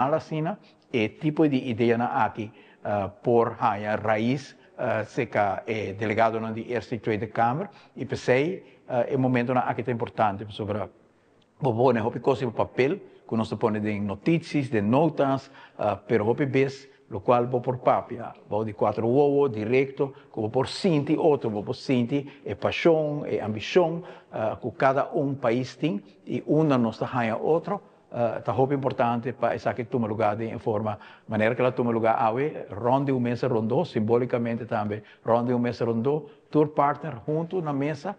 Asina e tipo di ideanan aki por haña rais serka e delegadonan di Eerste i Tweede Kamer i p'esei e momentonan aki ta importante pasobra bo pone hopi kos riba papel ku nos ta pone den notities, den notas, pero hopi bes lokual bo por papia bou di kuater wowo direkto ku bo por sinti otro, bo por sinti e pashon, e ambishon ku kada un pais tin i unda nos ta haña otro. Ta hopi importante pa esaki tuma lugá den e forma manera ku el a tuma lugá awe, rònt di un mesa rondó, simbolikamente tambe rònt di un mesa rondó, tur partner huntu na mesa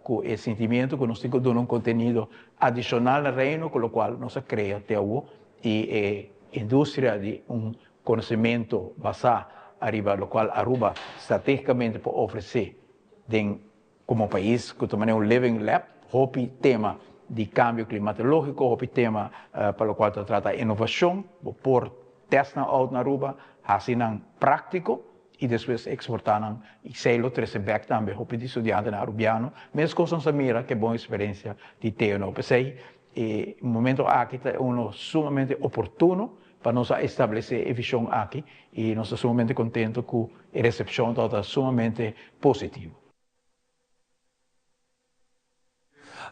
ku e sentimiento ku nos tin ku duna un kontenido adishonal na Reino ku lokual nos a krea te awo i e industria di un konosementu basá ariba lokual Aruba stratégikamente por ofresé den Komo pais ku ta manera un living lab, hopi tema di kambio klimatológiko, hopi tema pa lokual ta trata inovashon, bo por tèst nan out na Aruba, hasi nan práktiko i despues eksportá nan i esei lo trese bèk tambe hopi di studiantenan arubiano. Meskos nos a mira ku e bon eksperensia di TNO. P'esei e momento aki ta uno sumamente oportuno pa nos a establesé e vishon aki i nos ta sumamente kontento ku e resepshon tabata sumamente positivo.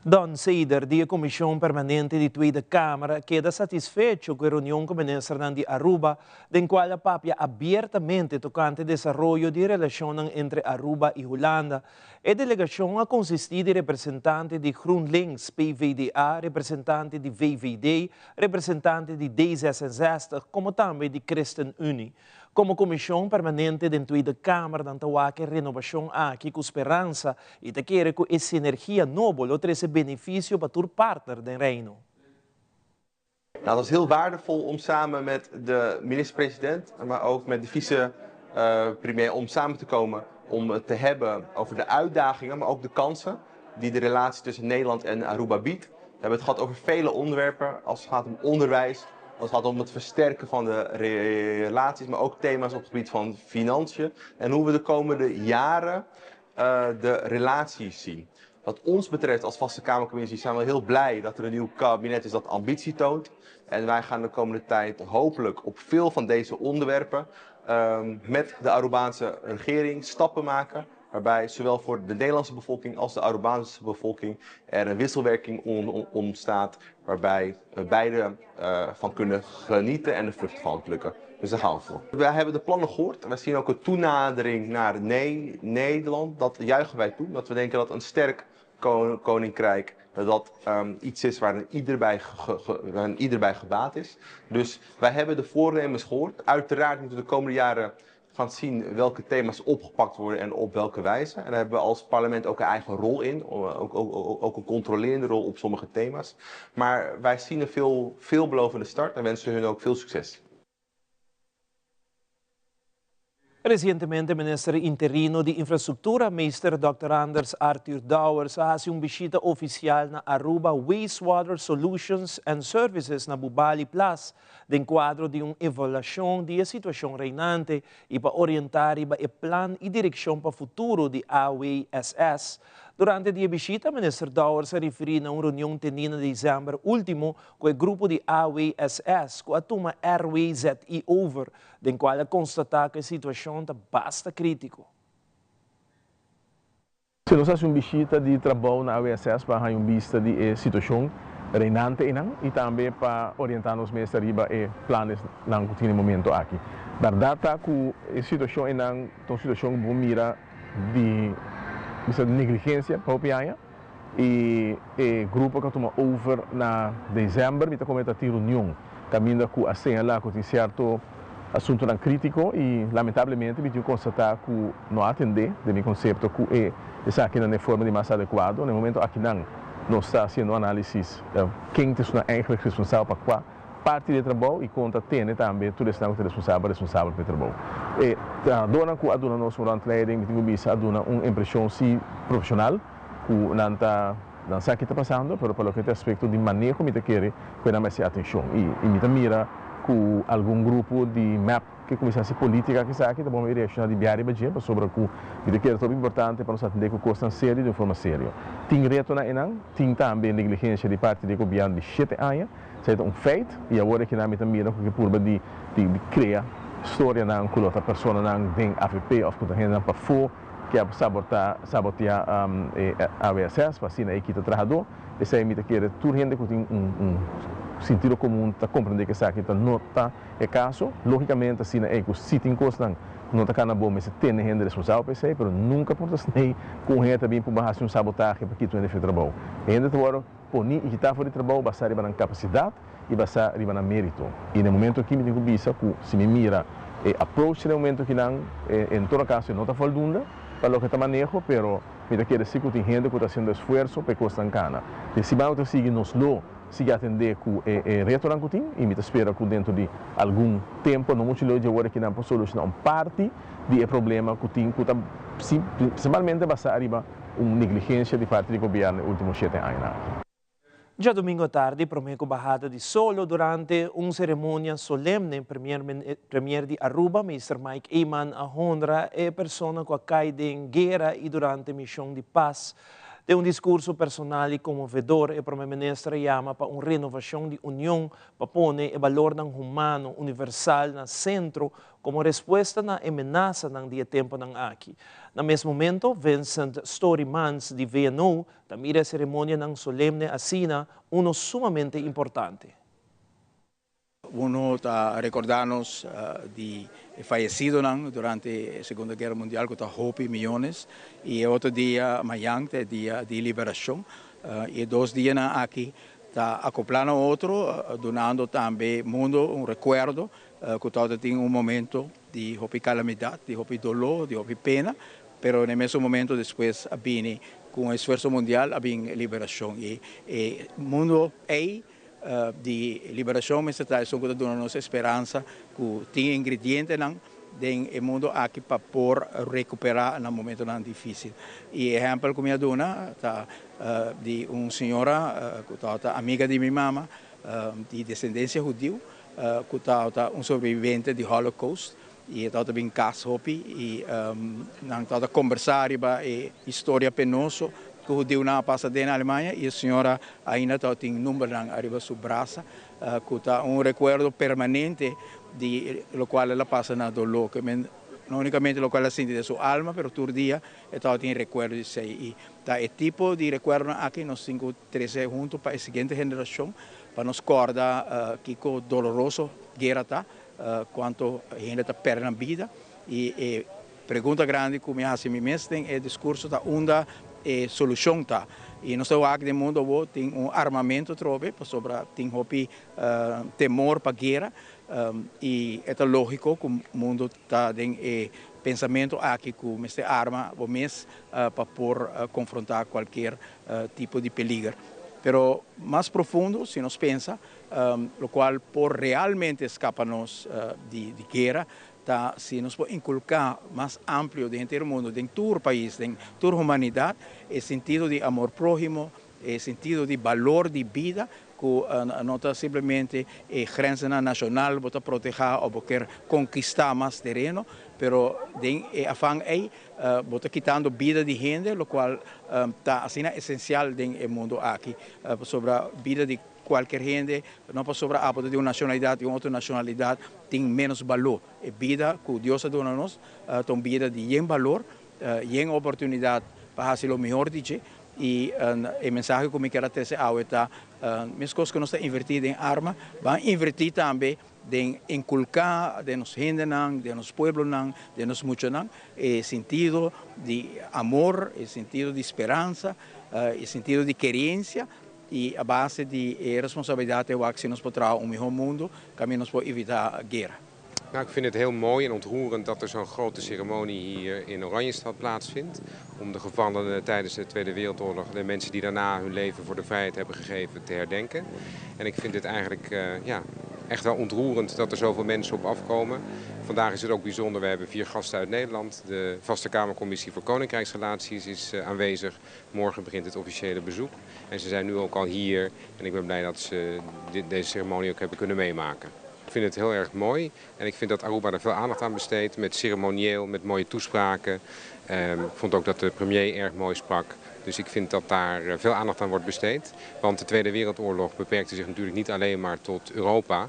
Don Seider di e Komishon Permanente di Tweede Kamer a keda satisfecho ku e reunion ku ministernan di Aruba den kual a papia abiertamente tokante desaroyo di relashonnan entre Aruba i Hulanda. E delegashon a konsistí di representante di GroenLinks, PvdA, representante di VVD, representante di D66 komo tambe di ChristenUnie. Komo Komishon Permanente den Tweede Kamer nan ta wak e renobashon aki ku speransa i ta kere ku e sinergia nobo lo trese benefisio pa tur partner den Reino. Nou, het was heel waardevol om samen met de minister-president, maar ook met de vice-premier om samen te komen om het te hebben over de uitdagingen, maar ook de kansen die de relatie tussen Nederland en Aruba biedt. We hebben het gehad over vele onderwerpen, als het gaat om onderwijs, als het gaat om het versterken van de relaties, maar ook thema's op het gebied van financiën en hoe we de komende jaren de relaties zien. Wat ons betreft als vaste Kamercommissie zijn we heel blij dat er een nieuw kabinet is dat ambitie toont. En wij gaan de komende tijd hopelijk op veel van deze onderwerpen met de Arubaanse regering stappen maken. Waarbij zowel voor de Nederlandse bevolking als de Arubaanse bevolking er een wisselwerking ontstaat. Waarbij we beide van kunnen genieten en de vruchten van plukken. Dus daar gaan we voor. Wij hebben de plannen gehoord. Wij zien ook een toenadering naar Nederland. Dat juichen wij toe. Dat we denken dat een sterk koninkrijk dat dat iets is waar een ieder bij gebaat is. Dus wij hebben de voornemens gehoord. Uiteraard moeten we de komende jaren gaan zien welke thema's opgepakt worden en op welke wijze. En daar hebben we als parlement ook een eigen rol in, ook een controlerende rol op sommige thema's. Maar wij zien een veelbelovende start en wensen hun ook veel succes. Resientemente Minister interino di Infrastructura, Meester Dòkter Anders Arthur Dowers a haci un bishita oficial na Aruba Wastewater Solutions and Services na Bubali Plas den cuadro di un evaluacion di e situacion reinante y pa orienta riba e plan y direccion pa futuro di AWSS. Durante di e bishita, Minister Dowers a referi na un reunion teni na december ultimo cu e grupo di AWSS cu a tuma RWZI over, den cual a constata cu e situacion ta basta critico. Si nos hasi un bishita di trabou na AWSS pa haña un bista di e situashon reinante einan i tambe pa orientá nos mes ariba e planesnan ku tin e momento aki. Bèrdat ta ku e situashon einan ta un situashon ku bo mira di bisa negligensia pa hopi aña i e grupo ku a tuma over na desèmber mi ta komenta tin reunion kaminda ku a señalá ku tin sierto asuntunan krítiko i lamentablemente mi tin ku konstatá ku no a atendé den mi konsepto ku e esakinan den forma di mas adekuado. Na e momento akinan nos ta hasiendo un análisis ken ta esunnan eigentlik responsabel pa kua parti di e trabou i kon ta tene tambe tur esnan ku ta responsabel responsabel pa e trabou. E trahadónan ku a duna nos un rondleiding mi tin ku bisa a duna un impreshon si profeshonal ku nan ta nan sa ki ta pasando pero pa loke ta aspekto di maneho mi ta kere ku e nan mester atenshon i mi ta mira. Ku algun grupo di mep ke kuminsá hasi polítika ku esaki, ta bon mi reakshoná di biaha riba dje, pasobra ku mi ta kere ta hopi importante pa nos atendé ku kosnan serio di un forma serio. Tin retonan einan, tin tambe negligensia di parti di e gobièrnu di shete aña, esei ta un feit, i awor akinan mi ta mira ku ke purba di di krea storianan ku lo ta personanan den avp òf ku ta hendenan pafó ke a sabortá saboteá e AWSS pa asina e kita trahadó. Esei mi ta kere tur hende ku tin un sintido komun ta komprendé ku esaki ta no ta e kaso. Lógikamente asina ei ku si tin kosnan ku no ta kana bon mester tene hende responsabel pa esei, pero nunka por ta snei ku un hende ta bin purba hasi un sabotahe pa kita un hende for di trabou. E hende ta wòrdu poni i kitá for di trabou basá riba nan kapasidat i basá riba nan mérito. I na e momento aki mi tin ku bisa ku si mi mira e approach na e momento akinan en todo kaso e no ta foldunda pa loke ta maneho, pero Mi ta kere si ku tin hende ku ta hasiendo esfuerso pa e kosnan kana. Den siman ku ta sigui nos lo sigui atendé ku e e retonan ku tin i mi ta spera ku dentro di algun tempu, no muchu leu dje wor aki nan por solushoná un parti di e problema ku tin ku ta prinsipalmente basá riba un negligensia di parti di gobièrnu e último shete añanan aki. Djadumingu atardi prome ku bahada di solo durante un seremonia solemne Premier Premier di Aruba Minister Mike Eman a honra e persona ku a kai den guera i durante mishon di pas. Den un diskurso personal i konmovedor e Prome Minister a yama pa un renovashon di union pa pone e balornan humano universal na sentro Komo respuesta na e menasanan di e tempunan aki. Na mes momento, Vincent Storimans di VNO ta mira e seremonianan solemne asina uno sumamente importante. Uno ta rekordá nos di e fayesidonan durante e Segundo Guera Mundial ku ta hopi miyones i e otro dia mayan ta e dia di liberashon. I e dos dianan aki ta akoplá na otro dunando tambe mundo un rekuerdo Ku tabata tin un momento di hopi kalamidat, di hopi doló, di hopi pena, pero na e mesun momento despues a bini ku un esfuerso mundial a bin liberashon. I e mundo ei di liberashon mester ta esun ku ta duna nos e speransa ku tin e ingredientenan den e mundo aki pa por rekuperá na momentonan difísil. I e ehèmpel ku mi a duna ta di un señora ku tabata amiga di mi mama di desendensia hudiu, ku tabata un sobrevivente di Holocaust i e tabata bin kas hopi i nan tabata kombersá riba e historia penoso ku hudiunan a pasa den Alemania i e señora ainda tabatin numbernan ariba su brasa ku ta un rekuerdo permanente di lokual el a pasa na doló. No únikamente lokual el a sinti den su alma pero tur dia e tabatin rekuerdo di esei i ta e tipo di rekuerdonan aki nos tin ku trese huntu pa e siguiente generashon pa nos kòrda kiko doloroso guera ta, kuantu hende ta pèrdè nan bida. I e pregunta grandi ku mi a hasi mi mes den e diskurso ta unda e solushon ta. I nos ta wak den mundu awor tin un armamentu atrobe pasobra tin hopi temor pa guera i e ta lógiko ku mundu ta den e pensamentu aki ku mester arma bo mes pa por konfrontá kualkier tipo di peliger. Pero mas profundo, si nos pensa, lokual por realmente skapa nos di guera ta si nos por inkulká mas amplio den henter mundu, den tur pais, den tur humanidat, e sentido di amor próhimo, e sentido di balor di bida, ku no ta simplemente e grenzennan nashonal bo ta protehá òf bo kier konkistá mas tereno, pero den e afan ei Bo ta kitando bida di hende, lokual ta asina esensial den e mundu aki, pasobra bida di kualker hende, no pasobra abo ta di un nashonalidat i un otro nashonalidat tin ménos balor. E bida ku Dios a duna nos ta un bida di yen balor, yen oportunidat pa hasi lo mihor di dje. I e mensahe ku mi kier a trese awe ta, meskos ku nos ta invertí den arma, ban invertí tambe Den inculca den nos hendenan, den nos pueblonan, den nos muchanan e sentido di amor, e sentido di speransa, e sentido di kerencia y a base di e responsabilidad e wak si nos por traha un miho mundo caminda nos por evita guera. Nou, ik vind het heel mooi en ontroerend dat er zo'n grote ceremonie hier in Oranjestad plaatsvindt. Om de gevallenen tijdens de Tweede Wereldoorlog, de mensen die daarna hun leven voor de vrijheid hebben gegeven, te herdenken. En ik vind het eigenlijk uh, ja, echt wel ontroerend dat er zoveel mensen op afkomen. Vandaag is het ook bijzonder, we hebben vier gasten uit Nederland. De Vaste Kamercommissie voor Koninkrijksrelaties is eh, aanwezig. Morgen begint het officiële bezoek. En ze zijn nu ook al hier en ik ben blij dat ze deze ceremonie ook hebben kunnen meemaken. vind het heel erg mooi en ik vind dat Aruba er veel aandacht aan besteedt met ceremonieel, met mooie toespraken. Ik vond ook dat de premier erg mooi sprak. Dus ik vind dat daar veel aandacht aan wordt besteed. Want de Tweede Wereldoorlog beperkte zich natuurlijk niet alleen maar tot Europa.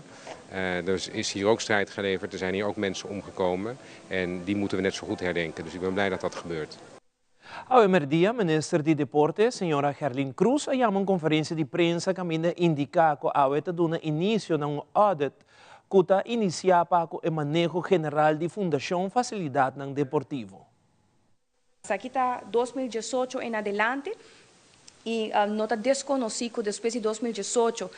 Er is hier ook strijd geleverd, er zijn hier ook mensen omgekomen. En die moeten we net zo goed herdenken. Dus ik ben blij dat dat gebeurt. Awe merdia, minister di Deporte, señora Gerlin Cruz, a yama un conferencia di prensa caminda indica cu awe ta duna inicio na un audit cu ta inicia pa cu e maneho general di Fundacion Facilidadnan Deportivo. Esaki ta 2018 en adelante y no ta desconoci cu despues di 2018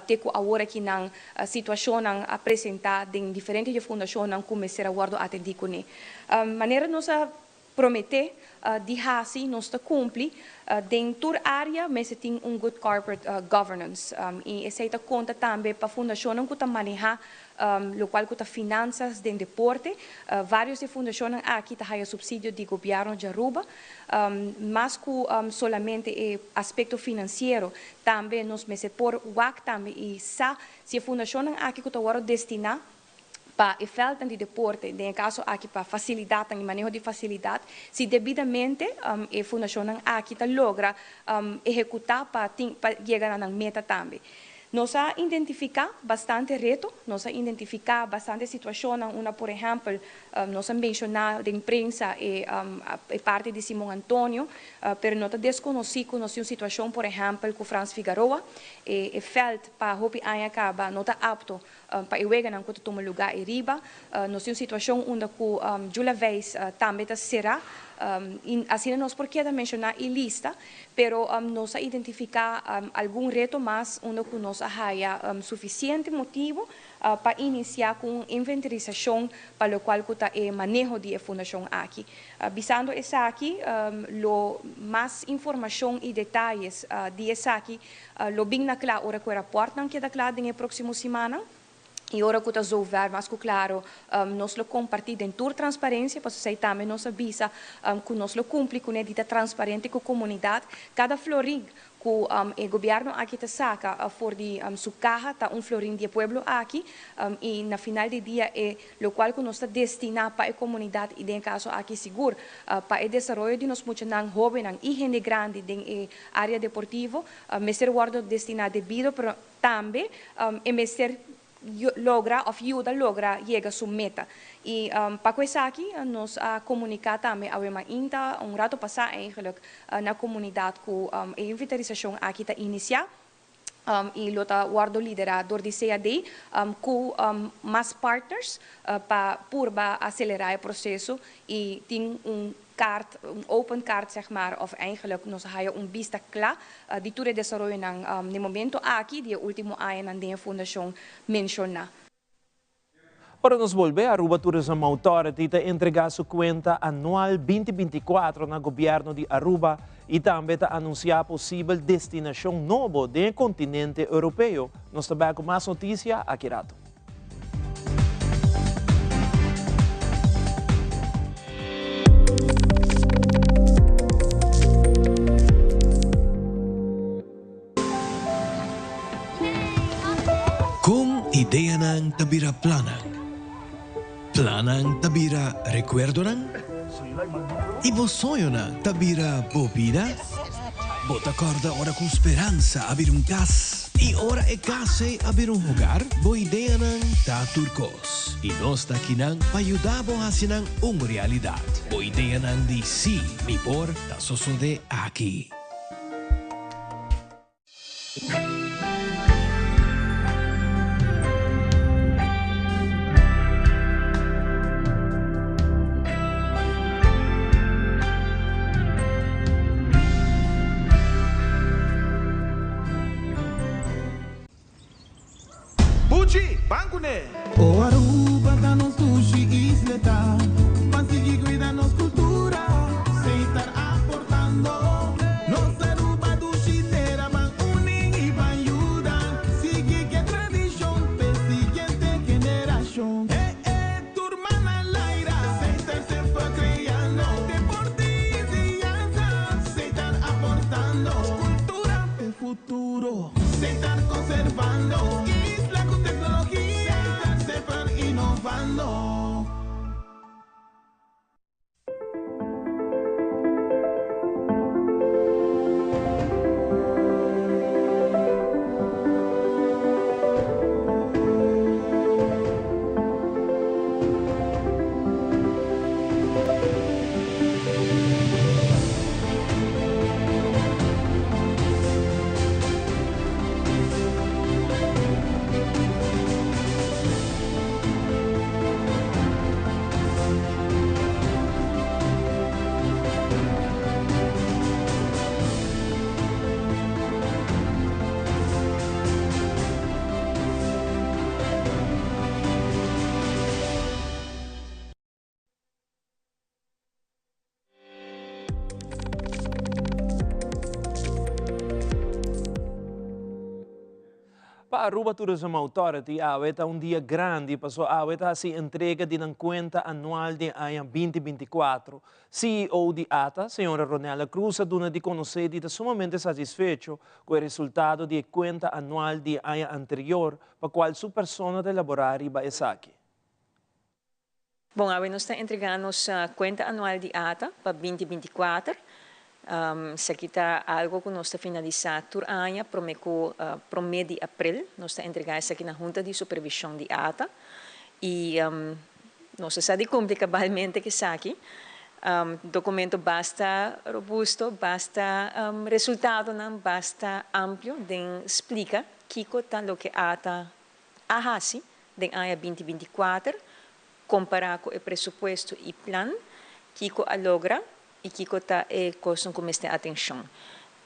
te cu awor aki nan situacionnan a presenta den diferente di fundacionnan cu mester a wordo atendi cune. Manera nos a promete di haci, nos ta cumpli. Den tur area mester tin un good corporate governance y esey ta conta tambe pa fundacionnan cu ta maneha locual cu ta finanzas den deporte. Varios di e fundacionnan aki ta haya subsidio di gobierno di Aruba. Mas cu solamente e aspecto financiero, tambe nos mester por wak tambe y sa si e fundacionnan aki cu ta wordo destina pa e veldnan di deporte, den e caso aki pa facilidadnan y maneho di facilidad, si debidamente e fundacionnan aki ta logra ehecuta pa yega na nan meta tambe. Nos a identifica bastante reto, nos a identifica bastante situacionnan, una por ehempel, nos a menciona den prensa e parti di Simon Antonio, pero no ta desconoci cu nos tin un situacion por ehempel cu Frans Figaroa, e veld pa hopi aña caba no ta apto pa e weganan cu ta tuma luga e riba. Nos tin un situacion unda cu Jula Veis tambe ta cera, y asina nos por keda menciona e lista, pero nos a identifica algun reto mas unda cu nos a haya suficiente motibo pa inicia cu un inventarisacion pa locual cu ta e maneho di e fundacion aki. Bisando esaki, lo mas informacion y detayes di esaki lo bin na cla ora cu e rapportnan keda cla den e proximo simannan. Y ora cu ta zover mas cu claro, nos lo comparti den tur transparencia, pasobra esey tambe nos a bisa cu nos lo cumpli cu ne di ta transparente cu comunidad. Cada florin cu e gobierno aki ta saca for di su caha ta un florin di e pueblo aki, y na final di dia e locual cu nos ta destina pa e comunidad y den e caso aki sigur pa e desaroyo di nos muchanan, hobennan y hende grandi den e area deportivo, mester wordo destina debido, pero tambe e mester logra of yuda logra yega su meta. Y pa cu esaki nos a comunica tambe awe mainta un rato pasa eigenlijk na comunidad cu e inventarisacion aki ta inicia, y lo ta wordo lidera door di CAD cu mas partners pa purba acelera e proceso y tin un kaart, un open kaart, zeg maar, of eigenlijk nos haya un bista cla di tur e desaroyonan den momento aki, di e ultimo añanan den e fundacion menciona. Ora nos bolbe, Aruba Tourism Authority ta entrega su cuenta anual 2024 na gobierno di Aruba y tambe ta anuncia posibel destinacion nobo den continente europeo. Nos ta back cu mas noticia aki rato. Con ideanan ta bira plannan? Plannan ta bira recuerdonan? Y bo soñonan ta bira bo bida? Bo ta corda ora cu speransa a bira un cas? Y ora e cas ei a bira un hogar? Bo ideanan ta tur cos. Y nos ta akinan pa yuda bo haci nan un realidad. Bo ideanan di si, mi por, ta sosode aki. Buchi, ban kuné! O Aruba ta nos dushi isleta, ban sigui cuida nos cultura, Setar aportando. Nos Aruba dushi tera, ban uni y ban yuda, sigui cu e tradicion p'e siguiente generacion. Eh, eh, tur man al aire, Setar semper creando, deporte y enseñanza, Setar aportando, cultura p'e futuro, Setar conservando, isla cu tecnologia, Setar. Pa Aruba Tourism Authority awe ta un dia grandi paso awe ta haci entrega di nan cuenta anual di aña 2024. CEO di ATA, señora Ronella Cruz a duna di conoce di ta sumamente satisfecho cu e resultado di e cuenta anual di aña anterior pa cual su persona ta elabora riba esaki. Bon, awe nos ta entregá nos kuenta anual di ata pa 2024. Esaki ta algu ku nos ta finalisá tur aña promé ku promé di aprel. Nos ta entregá esaki na Hunta di Supervishon di ata i nos a sa di kumpli kabalmente ku esaki. Dokumento basta robusto, basta resultadonan basta amplio den splika kiko ta loke ata a hasi den aña 2024 kompará ku e presupuesto i plan, kiko a logra i kiko ta e kosnan ku mester atenshon.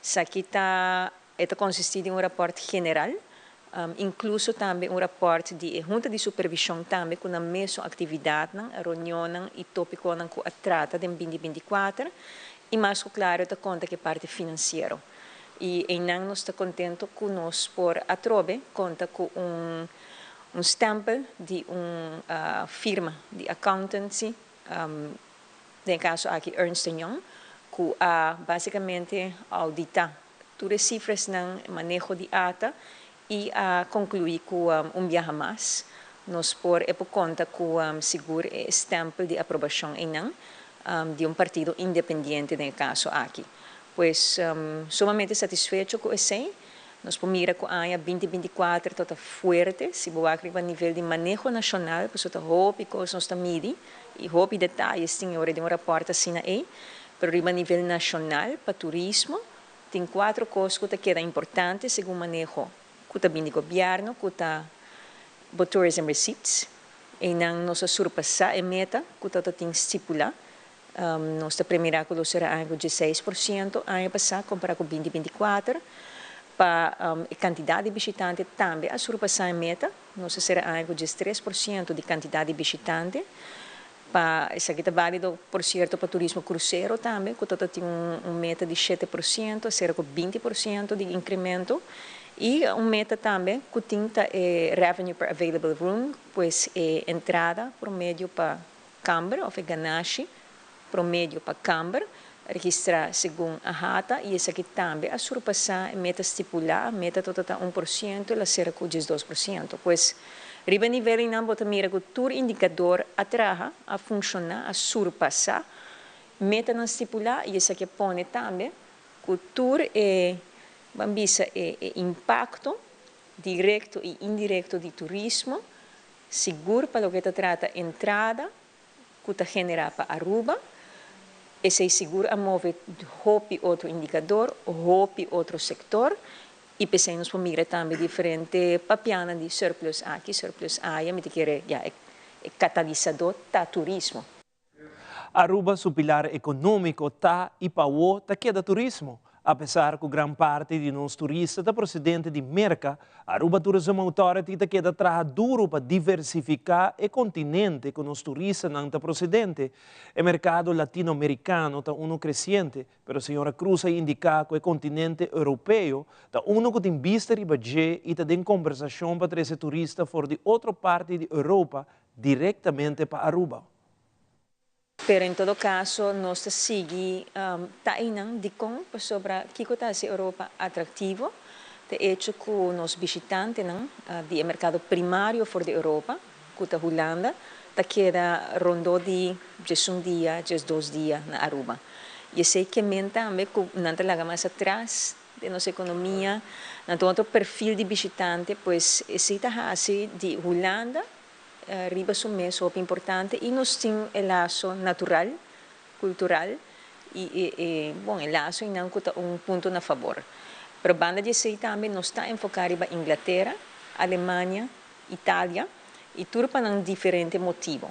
Esaki ta e ta konsistí di un rapòrt general, inkluso tambe un rapòrt di e Hunta di Supervishon tambe ku nan mesun aktividatnan, reunionnan i tópikonan ku a trata den 2024 i mas ku klaro ta konta ku e parti finansiero. I einan nos ta kontentu ku nos por atrobe konta ku un un stempel di un firma di accountancy, den e caso aki Ernst and Young, cu a basicamente audita tur e cifrasnan, e maneho di ata y a conclui cu un biaha mas nos por e por conta cu sigur e stempel di aprobacion eynan di un partido independiente den e caso aki. Pues sumamente satisfecho cu esey. Nos por mira ku aña 2024 ta fuerte, si bo wak riba nivel di maneho nashonal, pasobra ta hopi kos nos ta midi i hopi detaye tin ora di un rapòrt asina ei, pero riba nivel nashonal pa turismo tin kuater kos ku ta keda importante segun maneho ku ta bin di gobièrnu, ku ta bo tourism receipts, einan nos a surpasá e meta ku ta tin stipulá. Nos ta premirá ku lo sera aña ku 16% aña pasá kompará ku 2024. Pa e kantidat di bishitante tambe a surpasá e meta. Nos a sera aña ku 13% di kantidat di bishitante. Pa esaki ta válido, por sierto, pa turismo krusero tambe, ku ta tin un meta di 7%, a sera ku 20% di inkremento. I un meta tambe ku tin ta e revenue per available room, pues e entrada promedio pa kamber òf e ganashi promedio pa kamber registrá segun AHATA i esaki tambe a surpasá e meta stipulá, meta tabata 1%, el a sera ku 12%. Pues riba nivel einan bo ta mira ku tur indikador a traha, a funshoná, a surpasá metanan stipulá i esaki a pone tambe ku tur e, ban bisa, e impakto direkto i indirekto di turismo, sigur pa loke ta trata entrada ku ta generá pa Aruba, esei sigur a move hopi otro indikador, hopi otro sektor i p'esei nos por mira tambe diferente papianan di surplus aki, surplus aya, mi ta kere ya e katalisadó ta turismo. Aruba su pilar ekonómiko ta i pa awo ta keda turismo. Apesar ku gran parti di nos turista ta prosedente di Merka, Aruba Tourism Authority ta keda traha duru pa diversifiká e kontinente ku nos turistanan ta prosedente. E merkado latinoamerikano ta unu kresiente, pero señora Cruz a indiká ku e kontinente europeo ta unu ku tin bista riba dje i ta den kombersashon pa trese turista for di otro parti di Europa direktamente pa Aruba. Pero en todo kaso nos ta sigui ta einan. Dikon? Pasobra kiko ta hasi Europa atraktivo? Ta echo ku nos bishitantenan di e merkado primario for di Europa, ku ta Hulanda, ta keda rondó di 11 dia, 12 dia na Aruba. I esei ke men tambe ku nan ta laga mas atras den nos ekonomia, nan tin otro perfil di bishitante, pues esei ta hasi di Hulanda riba su mes hopi importante i nos tin e laso natural, kultural i e, bon, e laso einan ku ta un punto na fabor. Pero banda di esei tambe nos ta enfoká riba Inglatera, Alemania, Italia i tur pa nan diferente motibu.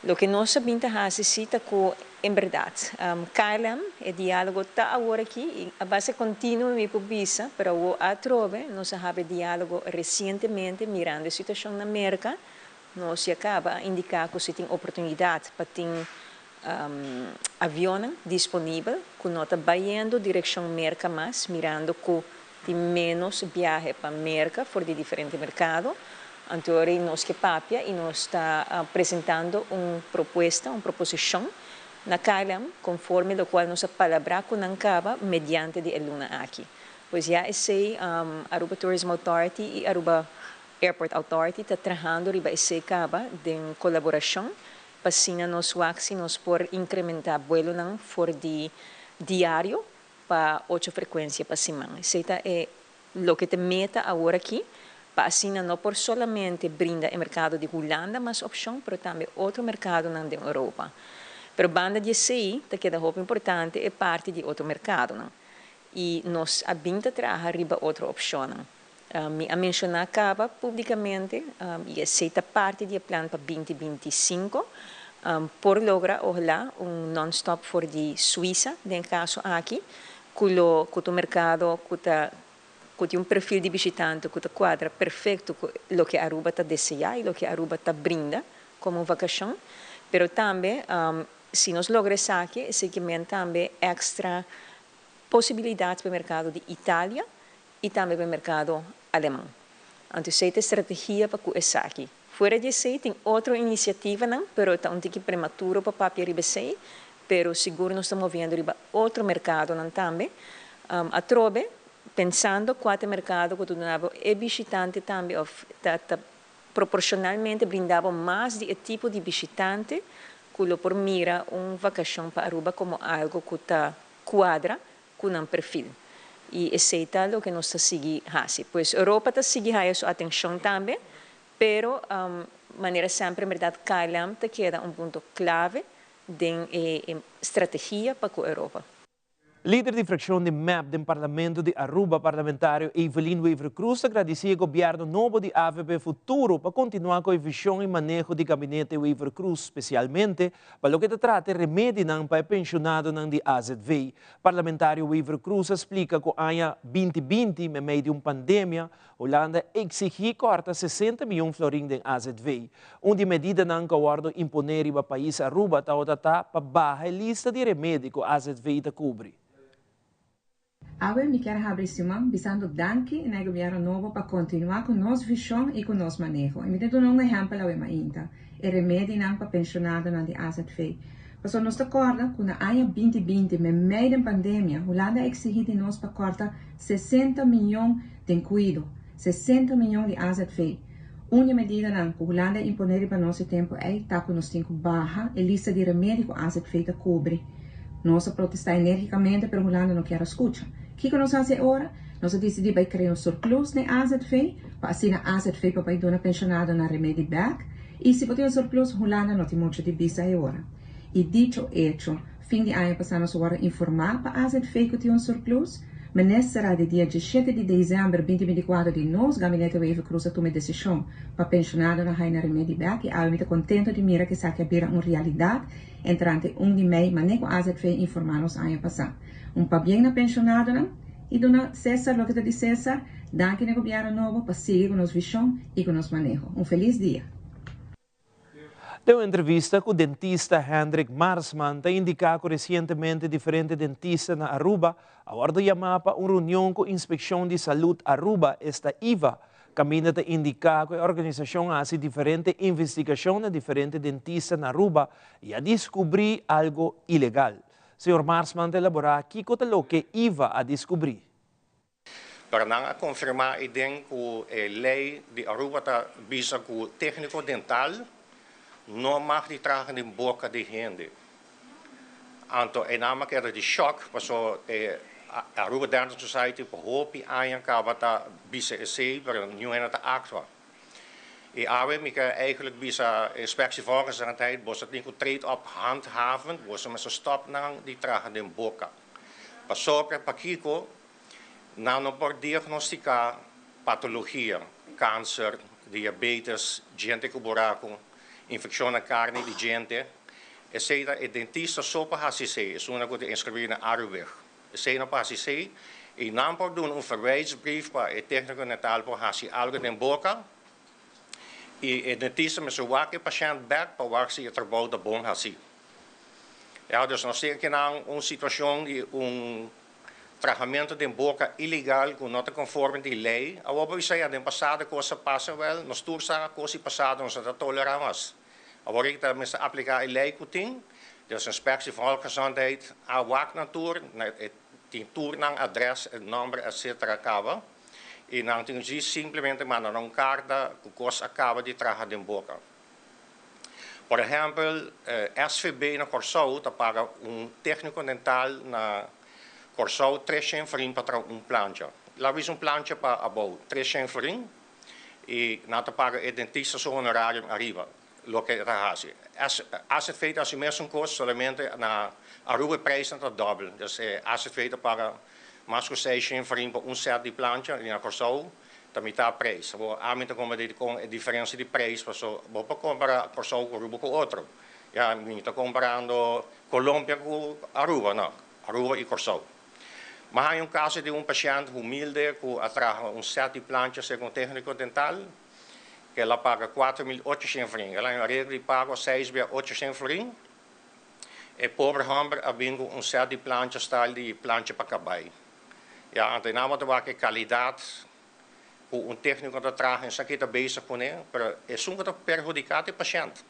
Loke nos a bin ta hasi si ta ku en berdat KLM e diálogo ta awor aki i a base kontinuo mi por bisa, pero awor atrobe nos a habri diálogo resientemente mirando e situashon na Merka. Nos ya kaba a indiká ku si tin oportunidat pa tin avionnan disponibel ku no ta bayendo direkshon Merka mas, mirando ku Tin ménos biahe pa Merka for di diferente merkado. Anto ora nos ke papia i nos ta presentando un propuesta, un proposishon na KLM konforme lokual nos a palabrá ku nan kaba mediante di e luna aki. Pues ya esei Aruba Tourism Authority i Aruba Airport Authority ta trahando riba esei kaba den kolaborashon pa asina nos wak si nos por inkrementá buelonan for di diario pa ocho frekuensia pa siman. Esei ta e loke ta meta awor aki, pa asina no por solamente brinda e merkado di Hulanda mas opshon, pero tambe otro merkadonan den Europa. Pero banda di esei ta keda hopi importante e parti di otro merkadonan. I nos a bin ta traha riba otro opshonnan. Mi a menshoná kaba públikamente i esei ta parti di e plan pa 2025, por logra ohalá un non-stop for di Suisa den e kaso aki, ku lo ku ta un merkado ku ta ku tin un perfil di bishitante ku ta kuadra perfekto ku loke Aruba ta deseá i loke Aruba ta brinda komo un vakashon. Pero tambe si nos logra esaki, esei ke men tambe èkstra posibilidat pa e merkado di Italia i tambe pa e merkado aleman. Anto esei ta e strategia pa ku esaki. Fuera di esei tin otro inisiativanan, pero ta un tiki prematuro pa papia riba esei, pero sigur nos ta moviendo riba otro merkadonan tambe. Atrobe, pensando kua ta e merkado ku ta duna bo e bishitante tambe òf ta ta proporshonalmente brinda bo mas di e tipo di bishitante ku lo por mira un vakashon pa Aruba komo algu ku ta kuadra ku nan perfil. I esei ta loke nos ta sigui hasi. Pues Europa ta sigui haya su atenshon tambe, pero manera semper en bèrdat KLM ta keda un punto klave den e strategia pa ku Europa. Lider di frakshon di mep den Parlamento di Aruba, parlamentario Evelyn Wever-Croes ta gradisí e gobièrnu nobo di avp Futuro pa kontinuá ku e vishon i maneho di gabinete Wever-Croes, spesialmente Pa loke ta trata e remedinan pa e penshonadonan di azv, Parlamentario Wever Croes a splika ku aña 2020, meimei di un pandemia, Hulanda a eksigí kòrta 60 mion florin den azv. Un di e medidanan ku a wòrdu imponé riba pais Aruba tabata ta pa baha e lista di remedi ku azv ta kubri. Awe mi kier habri siman bisando danki na e gobierno nobo pa continua cu nos vision y cu nos maneho. Y mi ta duna un ehempel awe mainta, e remedinan pa pensionadonan di azv. Pasobra nos ta corda cu na aña 2020, memey den pandemia, Hulanda a exigi di nos pa corta 60 miyon den cuido, 60 miyon di azv. Un di e medidanan cu Hulanda a impone riba nos e tempo ey ta cu nos tin cu baha e lista di remedi cu azv ta cubri. Nos a protestá enérgicamente pero Hulanda no kier a scucha. Kico nos a haci e ora? Nos a dicidi bay crea un surplus n'e azv pa asina azv por bay duna pensionadonan remedi bek y si bo tin un surplus Hulanda no tin mucho di bisa e ora. Y dicho hecho, fin di aña pasa nos a worde informa pa azv cu tin un surplus. Minister a di dia 17 di december 2024 di nos Gabinete Wever-Croes a tuma e decision pa pensionadonan haya nan remedi bek y awe mi ta contento di mira cu esaki a bira un realidad. Entrante un di mei mane ku azv informá nos aña pasá. Un pabien na penshonadonan i duna Cesar loke ta di Cesar, danki na gobièrnu nobo pa sigui ku nos vishon i ku nos maneho. Un felis dia! Den un entrevista ku dentista Hendrik Marsman ta indiká ku resientemente diferente dentista na Aruba a wòrdu yamá pa un reunion ku Inspekshon di Salud Aruba, esta IVA, Kaminda ta indiká ku e organisashon a hasi diferente investigashon na diferente dentista na Aruba i a diskubrí algo ilegal. Señor Marsman ta elaborá kiko ta loke IVA a diskubrí. Pero nan a konfirmá ei den ku e lei di Aruba ta bisa ku tékniko dental no mag di traha den boka di hende. Anto e nan a keda di shock paso e Aruba Dental Society pa hopi aña caba ta bisa esey pero niun hende ta actua. Y awe mi ke eigenlijk bisa Inspectie Volksgezondheid boso tin cu treed op handhavend, boso mester stop nan di traha den boca. Pasobra pakico nan no por diagnostica patologia, cancer, diabetes, djente cu buraco, infeccion na carni di djente. Esey ta e dentista so pa haci esey, esunnan cu ta inscribi na Arubig. Esey no pa haci esey y nan por duna un verwijsbrief pa e tecnico dental por haci algo den boca y e dentista mester wak e pashent bek pa wak si e trabou ta bon haci. Ya, dus nos tin akinan un situacion di un. Trahamentu den boka ilegal ku no ta konforme di lei. Awor bo bisa ya den pasado kos a pasa wèl nos tur sa kos di pasado nos no ta tolerá mas. Awor aki ta mester apliká e lei ku tin. Dus Inspectie Volksgezondheid a wak nan tur, e tin tur nan adrès, e nòmber etsetera kaba i nan tin djis simplemente manda nan un karta ku kos a kaba di traha den boka. Por ehèmpel, SVB na Kòrsou ta paga un tékniko dental na Kòrsou treshen florin pa traha un plancha. Laga bisa un plancha pa abou, treshen florin, i nan ta paga e dentista su honorarium ariba, loke e ta hasi. AZV ta hasi mesun kos, solamente na Aruba e prijsnan ta dòbel. Dus e AZV ta paga mas ku seishen florin pa un sèt di plancha i na Kòrsou Ta mitá prijs. Bo ami ta komprendé dikon e diferensia di prijs paso bo por kompara Kòrsou ku Aruba ku otro. Ya mi ta komparando Colombia ku Aruba no, Aruba i Kòrsou. Mi a haña un kaso di un pashènt humilde ku a traha un sèt di plancha segun tékniko dental ku el a paga 4800 florin. El a haña un areglo di pago seis bia 800 florin. E pober hòmber a bin ku un sèt di plancha style di plancha pa kabai. Ya, anto e nan bo ta wak e kalidat ku un tékniko ta traha esaki ta bezig kuné, pero esun ku ta perhudiká ta e pashènt.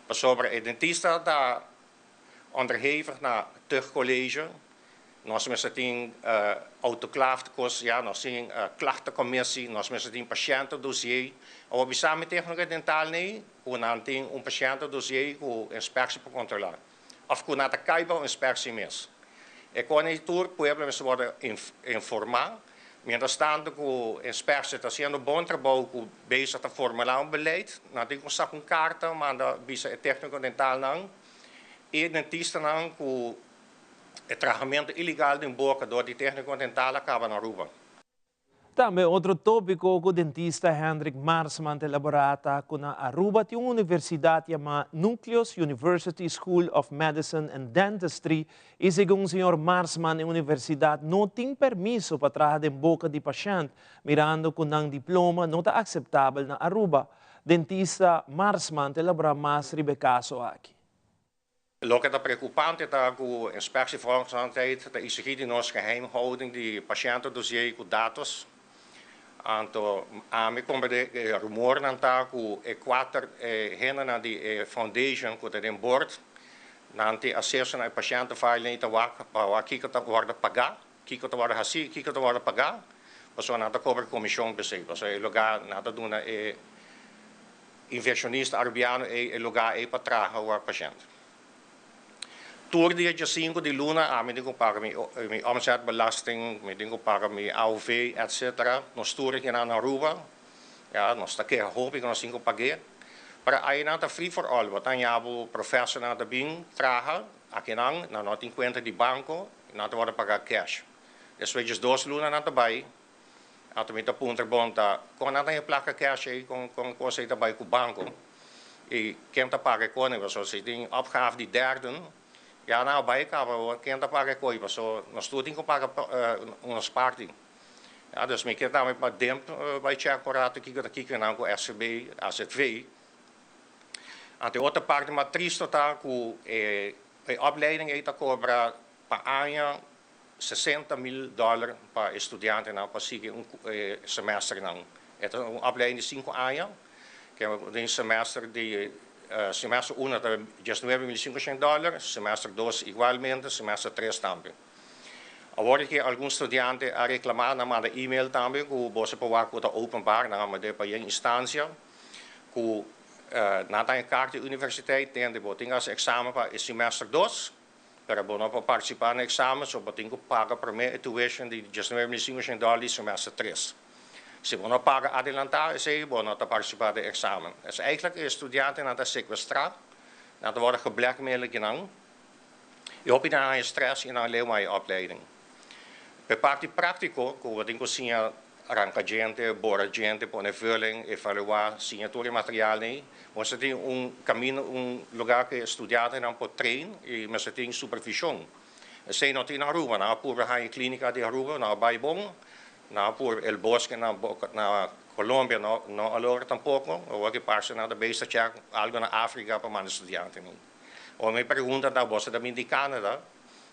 Pasobra e dentista ta onderhevig na tuchtcollege, nos mester tin autoclaaf kos, ya, nos tin klachtencommissie, nos mester tin pashèntendossier. Awor bisa mi tékniko dental nei ku nan tin un pashèntendossier ku inspectie por kontrolá. Of cu nan ta cay bao inspectie mes. E con ey tur pueblo mester wordo informa. Mientras tanto cu inspectie ta haciendo bon trabou cu bezig ta formula un beleid, nan tin cu saca un carta manda bisa e tecnico dentalnan y dentistanan cu e trahamento ilegal den boca door di tecnico dental a caba na Aruba. Tambe otro tópiko ku dentista Hendrik Marsman ta elaborá ta ku na Aruba tin un universidat yamá Nucleus University School of Medicine and Dentistry i segun señor Marsman e universidat no tin permiso pa traha den boka di pashènt mirando ku nan diploma no ta akseptabel na Aruba. Dentista Marsman ta elaborá mas riba e kaso aki. Loke ta preocupante ta cu Inspectie Volksgezondheid ta exigi di nos geheimhouding di patiëntendossier cu datos. Anto ami comprende e rumornan ta cu e cuater hendenan di e foundation cu ta den board nan tin acceso na e patiëntenfile y ta wak pa wak kico ta wordo paga, kico ta wordo haci y kico ta wordo paga, pasobra nan ta cobra comision p'esey, pasobra e lugar nan ta duna e Inversionista Arubiano ei e lugar ei pa traha wak pashent. Tur dia djasinku di luna ami tin ku paga mi mi omzetbelasting, mi tin ku paga mi AOV etc. Nos tur aki na Aruba, ya, nos ta keha hopi ku nos tin ku pag'é. Pero ainan ta free for all, bo ta haña bo profesornan ta bin traha akinan, nan no tin kuenta di banko, nan ta wòrdu paga cash. Despues djesdos luna nan ta bai. Anto mi ta puntra bon ta kon nan ta haña plaka cash ei kon kon kos ei ta bai ku banko i ken ta paga e kone paso si tin opgave di derden ya nan a bai kaba awor ken ta paga e koi paso nos tur tin ku paga nos parti ya dus mi ke tambe pa demp bai check un rato kiko ta kiko nan ku SVB azv anto e otro parti mas tristo ta ku e opleiding ei ta kobra pa aña 60.000 dòler pa e studiantenan pa sigui un semesternan. E ta un opleiding di sinku aña, ke den semester di semester uno ta 19.500 dòler, semester dos igualmente, semester tres tambe. Awor di ke algun studiante a reklamá, nan manda email tambe ku boso por wak ku ta openbaar, nan a mand'é pa yen instansia ku nan ta haña karta di universiteit, tende bo tin hasi eksamen pa e semester dos. Pero bo no por partisipá na eksamen so bo tin ku paga promé e tuition di 19.500 dòler di semester tres. Si bo no paga adelantá esei bo no ta partisipá den eksamen. Es eigentlik e studiantenan ta sekuestrá, nan ta wòrdu geblackmail akinan i hopi nan haña strès i nan leu mai e opleiding. P'e parti práktiko ku bo tin ku siña Ranka djente, bora djente, pone vulling, evaluá, siña tur e material ei. Mester tin un kaminda, un lugá ku e studiantenan por train i mester tin supervishon. Esei no tin na Aruba. Nan a purba haña e klínika di Aruba, nan a bai bon. Nan a purba El Bosque na na Colombia, no no a logra tampoko. Awor ki parse nan ta bezig ta chèk algu na Afrika pa manda studiantenan. Awor mi pregunta ta, boso ta bin di Canada,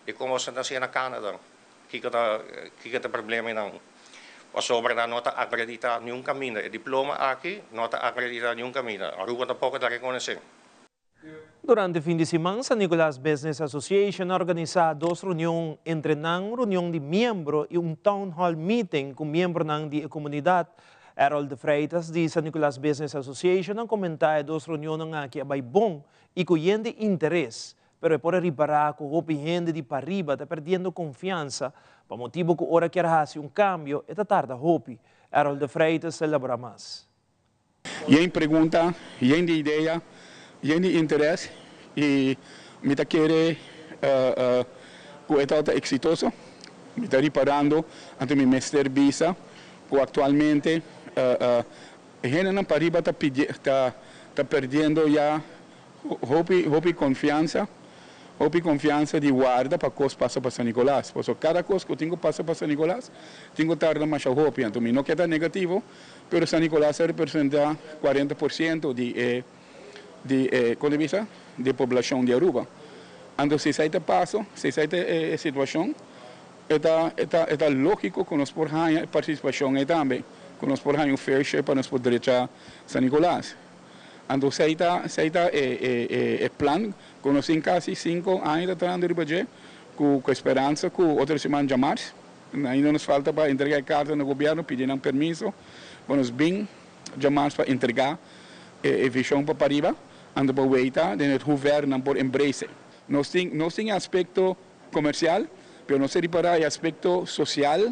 dikon boso ta siña na Canada? Kiko ta kiko ta problemanan? Pasobra nan no ta akreditá niun kaminda. E diploma aki no ta akreditá niun kaminda. Aruba tampoko ta rekonosé. Durante fin di siman San Nicolas Business Association a organisá dos reunion, entre nan un reunion di miembro i un town hall meeting ku miembronan di e komunidat. Errol de Freitas di San Nicolas Business Association a komentá e dos reunionnan aki a bai bon i ku yen di interes. Pero e por a ripará ku hopi hende di pariba ta perdiendo konfiansa pa motibu ku ora kier hasi un kambio e ta tarda hopi. Errol de Freitas ta elaborá mas. Yen pregunta, yen di idea, yen di interes i mi ta kere ku e tabata eksitoso. Mi ta riparando anto mi mester bisa ku aktualmente hendenan pariba ta ta perdiendo ya Hopi hopi confiansa, hopi confiansa di warda pa cos pasa pa San Nicolas. Pasobra cada cos cu tin cu pasa pa San Nicolas tin cu tarda masha hopi. Anto mi no ke ta negativo, pero San Nicolas ta representa 40% di e di e con ta bisa? Di e poblacion di Aruba. Anto si esai ta paso, si esai ta e situacion, e ta e ta e ta logico cu nos por haña e participacion ei tambe, cu nos por haña un fair share pa nos por drecha San Nicolas. Anto esei ta esei ta e e e plan ku nos tin kasi sinku aña ta trahando riba dje ku ku e speransa ku otro siman djamars ainda nos falta pa entrega e karta na gobièrnu pidi nan permiso pa nos bin djamars pa entrega e e vishon pa pariba anto pa weita den het hoever nan por embrace. Nos tin nos tin e aspekto komersial pero nos ta ripará e aspekto sosial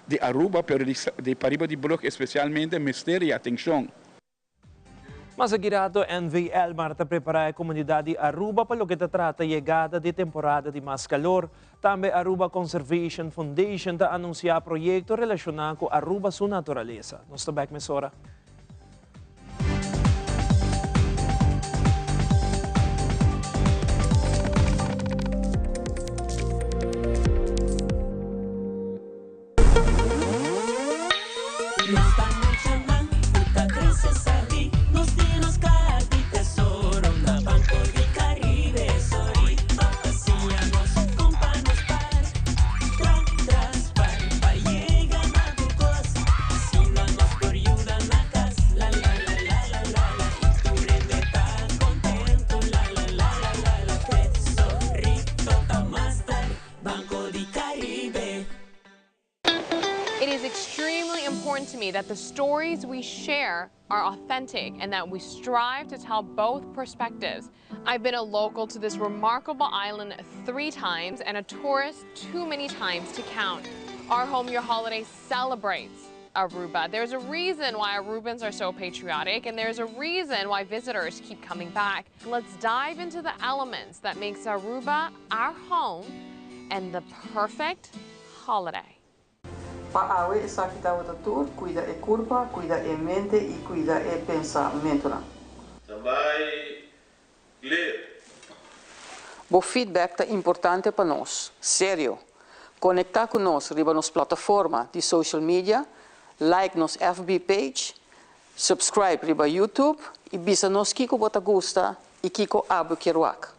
di Aruba pero di di pariba di brug espesialmente mester e atenshon. Mas aki rato NV Elmar ta prepara e comunidad di Aruba pa loke ta trata yegada di temporada di mas calor. Tambe Aruba Conservation Foundation ta anuncia proyecto relaciona cu Aruba su naturalesa. Nos ta bek mesora. It is extremely important to me that the stories we share are authentic and that we strive to tell both perspectives. I've been a local to this remarkable island three times and a tourist too many times to count. Our Home Your Holiday celebrates Aruba. There's a reason why Arubans are so patriotic and there's a reason why visitors keep coming back. Let's dive into the elements that makes Aruba our home and the perfect holiday. Pa awe esaki tabata tur, cuida e curpa, cuida e mente y cuida e pensamentonan. Ta bai clear. Bo feedback ta importante pa nos. Serio! Conecta cu nos riba nos plataforma di social media, like nos FB page, subscribe riba YouTube y bisa nos kico bo ta gusta y kico abo kier wak.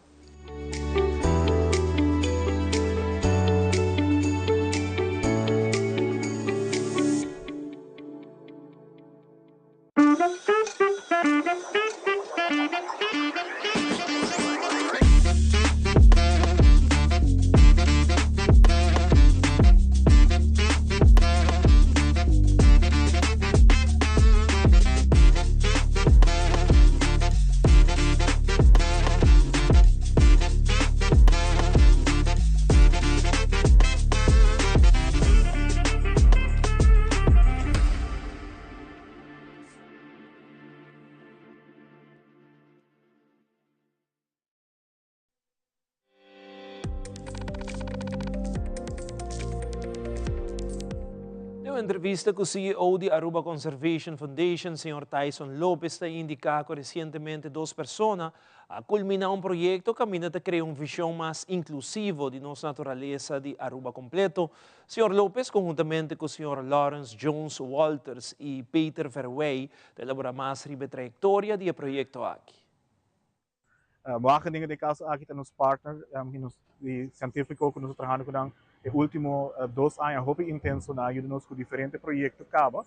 Den un entrevista cu CEO di Aruba Conservation Foundation, señor Tyson Lopez ta indica cu recientemente dos persona a culmina un proyecto caminda ta crea un vision mas inclusivo di nos naturalesa di Aruba completo. Señor Lopez conhuntamente cu señor Lawrence Jones Walters y Peter Verwey ta elabora mas riba e trayectoria di e proyecto aki. Wageningen den e caso aki ta nos partner di cientifico cu nos ta trahando cu nan. E último dos aña hopi intenso nan a yuda nos ku diferente proyekto kaba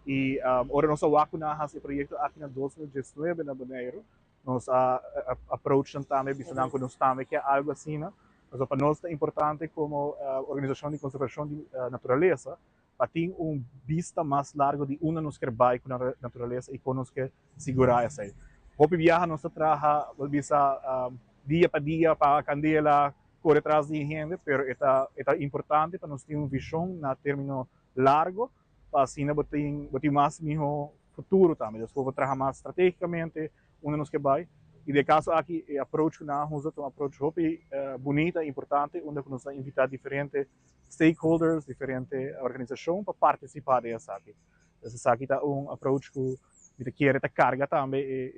i ora nos a wak ku nan a hasi e proyekto aki na 2019 na Boneiru nos a approach nan tambe bisa nan ku nos tambe ke algu asina pasobra pa nos ta importante komo organisashon di konservashon di naturalesa pa tin un bista mas largo di unda nos kier bai ku naturalesa i kon nos ke sigurá esei. Hopi biaha nos ta traha, bo bisa, dia pa dia, paga kandela, kore tras di hende, pero e ta e ta importante pa nos tin un vishon na término largo pa asina bo tin bo tin mas mihó futuro tambe. Despues bo traha mas stratégikamente unda nos ke bai. I den e kaso aki e approach ku nan a usa ta un approach hopi bunita i importante unda ku nos a invitá diferente stakeholders, diferente organisashon pa partisipá den esaki. Pues esaki ta un approach ku mi ta kere ta karga tambe e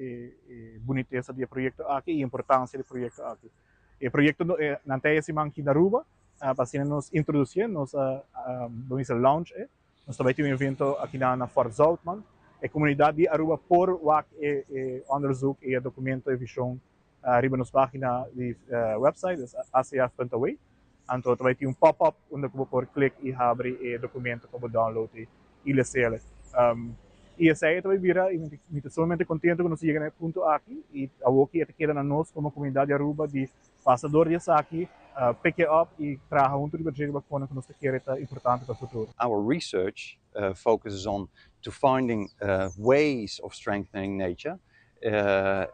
e bunitesa di e proyekto aki i importansia di e proyekto aki. E proyekto nan ta e siman aki na Aruba pa asina nos introdusié, nos a bo bisa launch e. Nos ta bai tin un evento aki na Fort Zoutman. E komunidat di Aruba por wak e e onderzoek i e dokumento e vishon riba nos pagina di website, dus acf.aw. Anto ta bai tin un pop-up unda ku bo por klik i habri e dokumento pa bo download e i les'el. I esei ta bai bira i mi ta sumamente kontento ku nos a yega na e punto aki i awoki e ta keda na nos komo komunidat di Aruba di pasa dor di esaki, pick it up i traha huntu riba dje riba kona ku nos ta kere ta importante pa futuro. Our research focuses on to finding ways of strengthening nature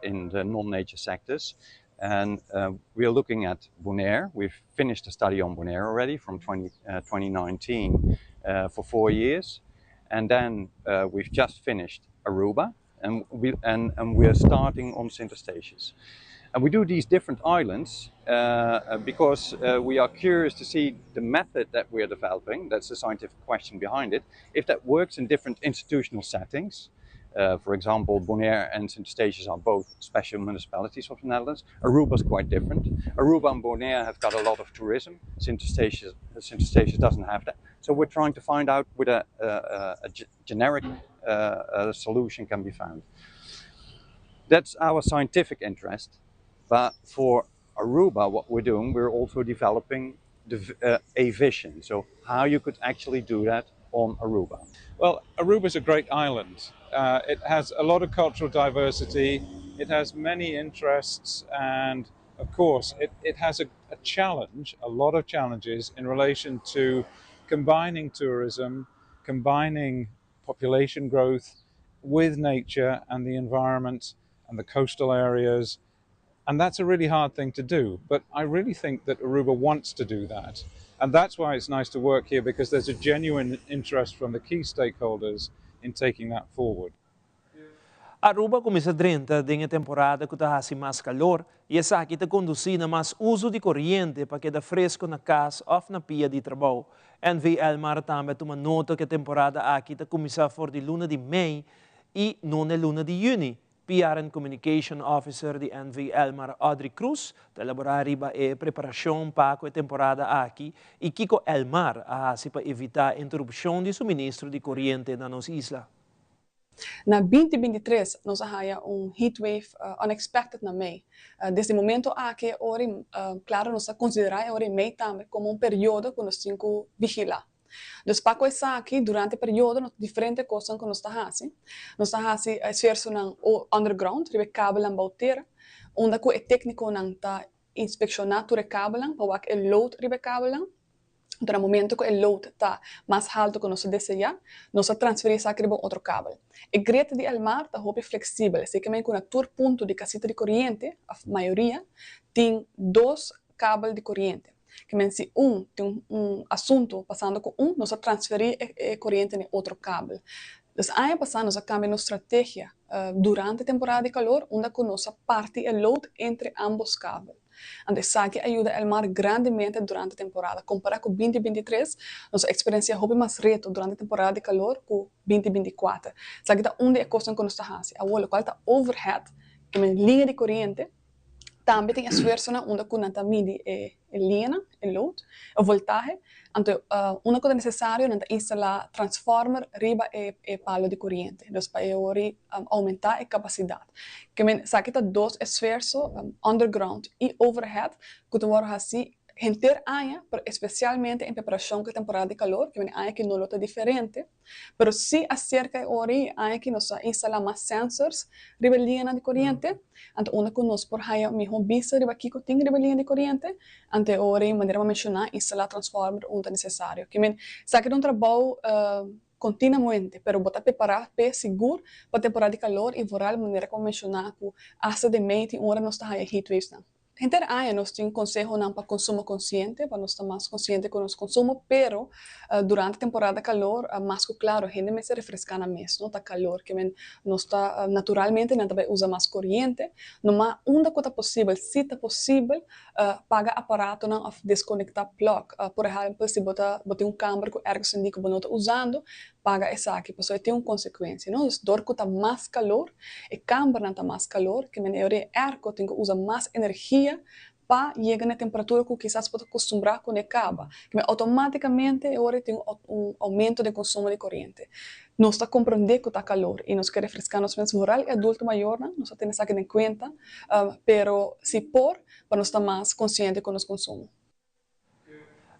in the non-nature sectors. And we are looking at Bonaire. We've finished a study on Bonaire already from 20, 2019 for four years. And then we've just finished Aruba and we, and, and we are starting on Sint Eustatius. And we do these different islands because we are curious to see the method that we are developing, that's the scientific question behind it, if that works in different institutional settings. For example, Bonaire and Sint Eustatius are both special municipalities of the Netherlands. Aruba is quite different. Aruba and Bonaire have got a lot of tourism. Sint Eustatius, Sint Eustatius doesn't have that. So we're trying to find out whether a, a, a generic solution can be found. That's our scientific interest. But for Aruba, what we're doing, we're also developing the, a vision. So how you could actually do that on Aruba. Well, Aruba is a great island. It has a lot of cultural diversity, it has many interests, and of course, it, it has a, a challenge, a lot of challenges in relation to combining tourism, combining population growth with nature and the environment and the coastal areas. And that's a really hard thing to do. But I really think that Aruba wants to do that. And that's why it's nice to work here because there's a genuine interest from the key stakeholders in taking that forward. Aruba a cuminsa drenta den e temporada cu ta haci mas calor y esaki ta conduci na mas uzo di coriente pa keda fresco na cas of na pia di trabou. NV Elmar tambe a tuma nota cu e temporada aki ta cuminsa for di luna di mei y no n'e luna di juni. PR and Communication Officer di NV Elmar Audrey Croes ta elabora riba e preparacion pa cu e temporada aki y kico Elmar a haci pa evita interupcion di suministro di coriente na nos isla. Na 2023 nos a haya un heatwave unexpected na mei. Desde e momento aki e ora claro nos ta considera e ora di mei tambe como un periodo cu nos tin cu vigila. Dus pa cu esaki durante e periodo nos diferente cosnan cu nos ta haci. Nos ta haci esfuerzonan underground riba e kabelnan bou tera unda cu e tecniconan ta inspecciona tur e kabelnan pa wak e load riba e kabelnan. Anto na momento cu e load ta mas halto cu nos ta desea, nos ta transferi esaki riba un otro kabel. E grid di Elmar ta hopi flexibel, esei ke men cu na tur punto di casita di coriente, of mayoria, tin dos kabel di coriente. Ke men si un tin un asunto pasando cu un, nos ta transferi e coriente na e otro kabel. Dus aña pasa nos a cambia nos strategia durante temporada di calor unda cu nos a parti e load entre ambos kabel. Anto esaki a yuda Elmar grandemente durante temporada. Kompará ku 2023, nos a eksperensiá hopi mas reto durante temporada di kalor ku 2024. Esaki ta un di e kosnan ku nos ta hasi. Awor, lokual ta overhead, ke men liña di koriente, tambe tin esfuersonan unda ku nan ta midi e liñanan, e load, e voltahe. Anto unda ku ta nesesario nan ta instalá transformer riba e e palo di koriente, dus pa e ori oumentá e kapasidat. Ke men esaki ta dos esfuerso underground i overhead ku ta wòrdu hasi. Henter aña, pero especialmente en preparacion cu e temporada di calor, cu bini aña aki no lo ta diferente, pero si acerca e ora y aña aki nos a instala mas sensors riba e liñanan di coriente, anto unda cu nos por haya un miho bista riba kico tin riba e liña di coriente, anto e ora y manera bo a menciona, instala transformer unda ta necesario. Ki men, esaki ta un trabou continuamente, pero bo ta prepara p'e sigur pa temporada di calor y vooral manera cu bo a menciona cu hasta den mei tin ora nos ta haya heatwaves-nan. Henter aña nos tin konsehonan pa konsumo konsiente, pa nos ta mas konsiente ku nos konsumo, pero durante temporada kalor mas ku klaro hende mester refreská nan mes, no ta kalor ke men nos ta naturalmente nan ta bai usa mas koriente, numa unda ku ta posibel, si ta posibel paga aparatonan òf deskonektá plòg, por ehèmpel si bo ta bo tin un kamber ku airconditioning ku bo no ta usando, paga esaki pasobra e tin un konsekuensia no dus dor ku ta mas kalor e kambernan ta mas kalor ke manera e airco tin ku usa mas energia pa yega na e temperatura ku kisas bo ta kustumbrá kuné kaba ke men outomátikamente e ora tin un oumento den konsumo di koriente nos ta komprondé ku ta kalor i nos ke refreská nos mes vooral e adulto mayornan nos ta tene esaki den kuenta pero si por pa nos ta mas konsiente ku nos konsumo.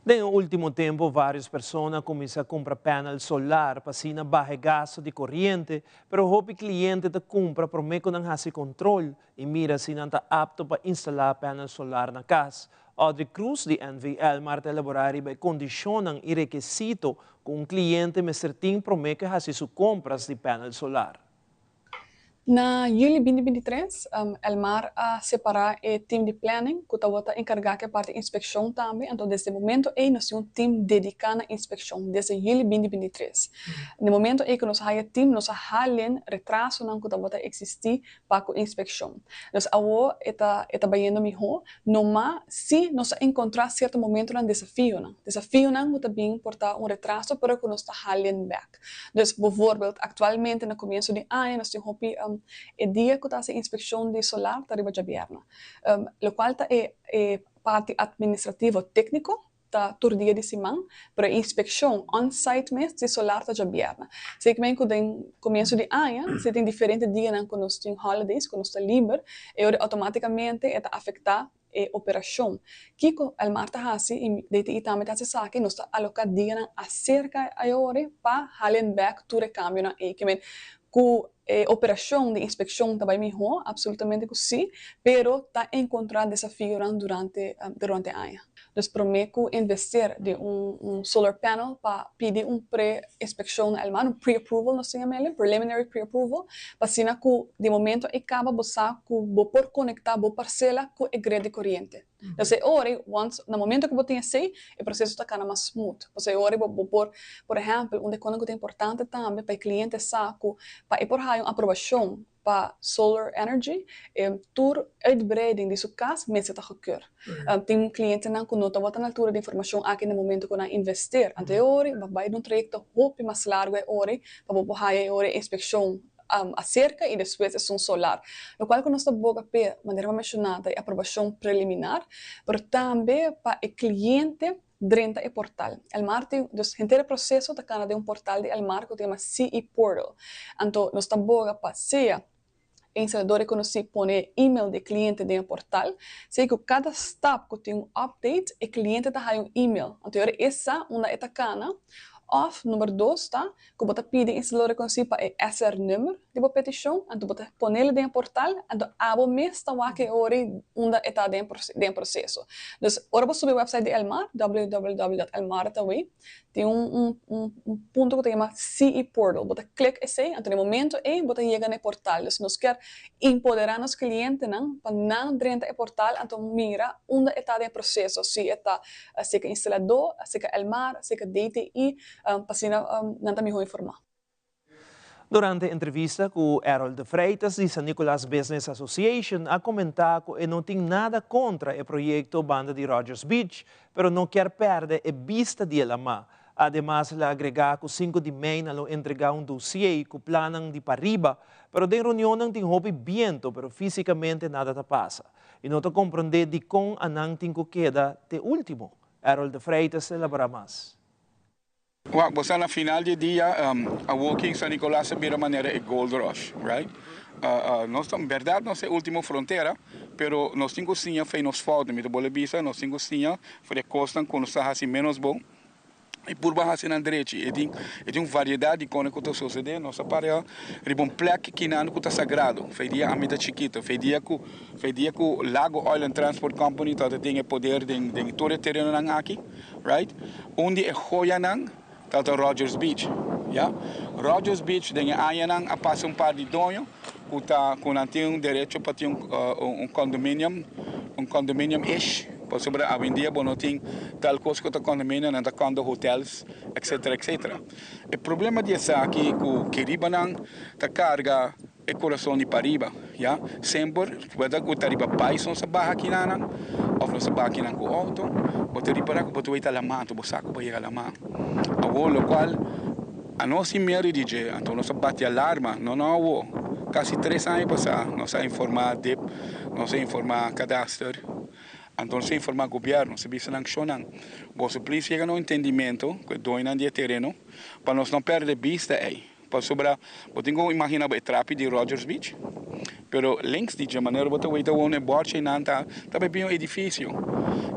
Den e ultimo tempo varios persona a cuminsa cumpra panel solar pa asina baha e gasto di coriente, pero hopi cliente ta cumpra prome cu nan haci control y mira si nan ta apto pa instala panel solar na cas. Audrey Cruz di NV Elmar ta elabora riba e condicionnan y rekesito cu un cliente mester tin prome cu e haci su compras di panel solar. Na juli binti 23, Elmar a separá e team di planning ku tabata enkargá ku e parti inspekshon tambe. Anto desde e momento ei nos tin un team dediká na inspekshon desde juli 2023. Na e momento ei ku nos a haya team nos a halen retrasonan ku tabata eksistí pa ku inspekshon. Dus awor e ta e ta bayendo mihó, noma si nos a enkontrá sierto momentonan desafionan. Desafionan ku ta bin por ta un retraso pero ku nos ta halen bèk. Dus bijvoorbeeld actualmente na comienzo di aña nos tin hopi e dia cu ta haci inspeccion di solar ta riba djabièrnè. Locual ta e e parti administrativo tecnico ta tur dia di siman, pero e inspeccion on site mes di solar ta djabièrnè. Zeker men cu den comienzo di aña si tin diferente dianan cu nos tin holidays cu nos ta liber e ora automaticamente e ta afecta e operashon. Kiko Elmar ta hasi i DTI tambe ta hasi esaki, nos ta aloká dianan aserka e ora pa halen bèk tur e kambionan ei. Ke men ku e operashon di inspekshon ta bai mihó? Apsolutamente ku sí, pero ta enkontrá desafionan durante durante aña. Dus promé ku invester den un un solar panel pa pidi un pre-inspekshon na Elmar, un pre-approval nos ta yam'el, preliminary pre-approval, pa asina ku di momento e kaba bo sa ku bo por konektá bo parsela ku e grid di koriente. Entonces e ora ei, once na momento ku bo tin esei, e proseso ta kana mas smooth. Pasobra e ora ei bo bo por, por ehèmpel, un di e kosnan ku ta importante tambe pa e kliente sa ku pa e por haya un aprobashon pa solar energy, e tur uitbreiding di su cas mester ta gekeur. Tin clientenan cu no tabata na altura di informacion aki na momento cu nan investeer. Anto e ora bo bay den un trayecto hopi mas largo e ora pa bo por haya e ora e inspeccion acerca y despues esun solar. Locual cu nos ta boga p'e, manera bo a menciona, ta e aprobacion preliminar, pero tambe pa e cliente drenta e portal. Elmar tin, dus henter e proseso ta kana den un portal di Elmar ku ta yama CE Portal. Anto nos ta boga pa sea e instalador rekonosí pone e email di e kliente den e portal, sea ku kada stap ku tin un update e kliente ta haya un email. Anto e ora e sa unda e ta kana. Òf number dos ta ku bo ta pidi instalador rekonosí pa e SR-nummer di bo petishon, anto bo ta ponele den e portal, anto abo mes ta wak e ora unda e ta den e proseso. Dus ora bo subi e website di Elmar, www.elmar.aw, tin un un un punto ku ta yama CE Portal, bo ta klik esei, anto den e momento ei bo ta yega na e portal. Dus nos kier empoderá nos klientenan pa nan drenta e portal anto mira unda e ta den e proseso, si e ta serka instaladó, serka Elmar, serka DTI, pa asina nan ta mihó informá. Durante entrevista cu Errol de Freitas di San Nicolas Business Association a comenta cu e no tin nada contra e proyecto banda di Rogers Beach, pero no kier perde e bista di e lama. Ademas el a agrega cu 5 di mei nan lo entrega un dossier cu plannan di pariba, pero den reunionnan tin hopi biento pero fisicamente nada ta pasa. Y no ta comprende dicon a nan tin cu keda te ultimo. Errol de Freitas ta elabora mas. Wak, bo sa na final di e dia, awoki San Nicolas a bira manera e gold rush, right? Nos ta, berdad nos ta e ultimo frontera, pero nos tin cu siña fe nos fout. Mi ta bolbe bisa, nos tin cu siña for di e cosnan cu nos ta haci menos bon y purba haci nan drechi. E tin, e tin un variedad di cosnan cu ta sucede. Nos ta para riba un plek kinan cu ta sagrado. Fe dia ami ta chikito, fe dia cu, fe dia cu Lago Oil and Transport Company tabata tin e poder den, den tur e terenonan aki, right? Un di e joyanan Tabata Rogers Beach, ya. Rogers Beach den e añanan a pasa un par di doño ku ta ku nan tin un derecho pa tin un condominium, un condominium ish, pasobra awendia bo no tin tal kos ku ta condominium, nan ta condo hotels, etcetera, etcetera. E problema di esaki ku keribanan ta karga E kurason di pariba, ya. Semper, whether ku ta riba bais nos a baha kinanan òf nos a baha kinan ku outo, bo ta ripará ku bo ta weta laman, anto bo sa ku bo a yega laman. Awor lokual anos tin miedu di dje, anto nos a bati alarma, no no awor, kasi tres aña pasá nos a informá dip, nos a informá kadaster, anto nos a informá gobièrnu, nos a bisa nan, Shonnan, boso plis yega na un entendimento ku e doñonan di e tereno pa nos no pèrdè bista ei. Pasobra bo tin ku imagina bo e trapi di Rogers Beach, pero links di dje manera bo ta weta wou e bòrchi einan ta ta bai bin un edifisio.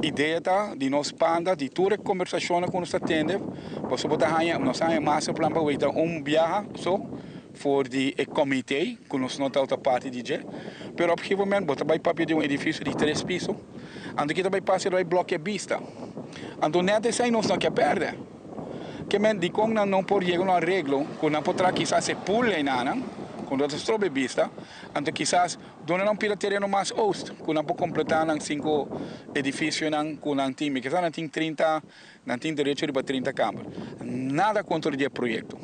Idea ta di nos banda di tur e kombersashonnan ku nos ta tende, pasobra bo ta haña nos a haña masterplan pa weta un biaha so for di e komité ku nos no tabata parti di dje, pero op gegeven moment bo ta bai papia di un edifisio di tres piso, anto ki ta bai pasa ta bai blòkia bista. Anto nèt esei nos no ke pèrdè. Ke men dikon nan no por yega un areglo ku nan por traha kisas e pool einanan, ku no ta strobe bista, anto kisas duna nan un pida tereno mas oost ku nan por kompletá nan sinku edifisionan ku nan tin. Mi kisas nan tin 30, nan tin derecho riba 30 kamber. Nada kontra di e proyekto,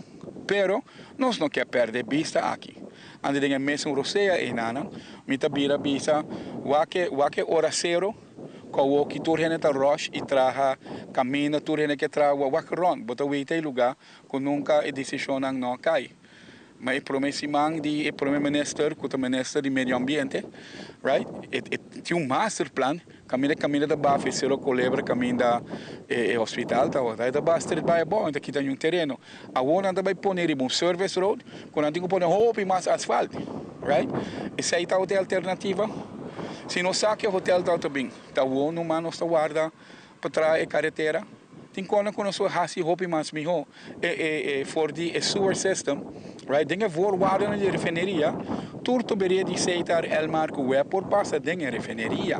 pero nos no ke pèrdè bista aki. Anto den e mesun rosea einanan mi ta bira bisa wak e wak e ora sero. Ku awoki tur hende ta rush i traha kaminda, tur hende ke traha wak rònt. Bo ta weta e lugá ku nunka e desishonnan no a kai. Ma e promé siman di e promé minister ku ta minister di medio ambiente, right, e e tin un masterplan kaminda kaminda ta bafa e Sero Kolebra kaminda e e hospital ta awor. E ta baha stret bai abou, e ta kita niun tereno. Awor nan ta bai pone riba un service road ku nan tin ku pone hopi mas asfalt, right? Esei tabata e alternativa. Si nos sa ku e hotel tabata bin, ta awor numa nos ta warda pa traha e karetera. Tin kòne ku nos por hasi hopi mas mihó. E e e for di e sewer system, right, den e voorwaardenan di e refineria, tur tuberia di Seitar, Elmar ku web por pasa den e refineria.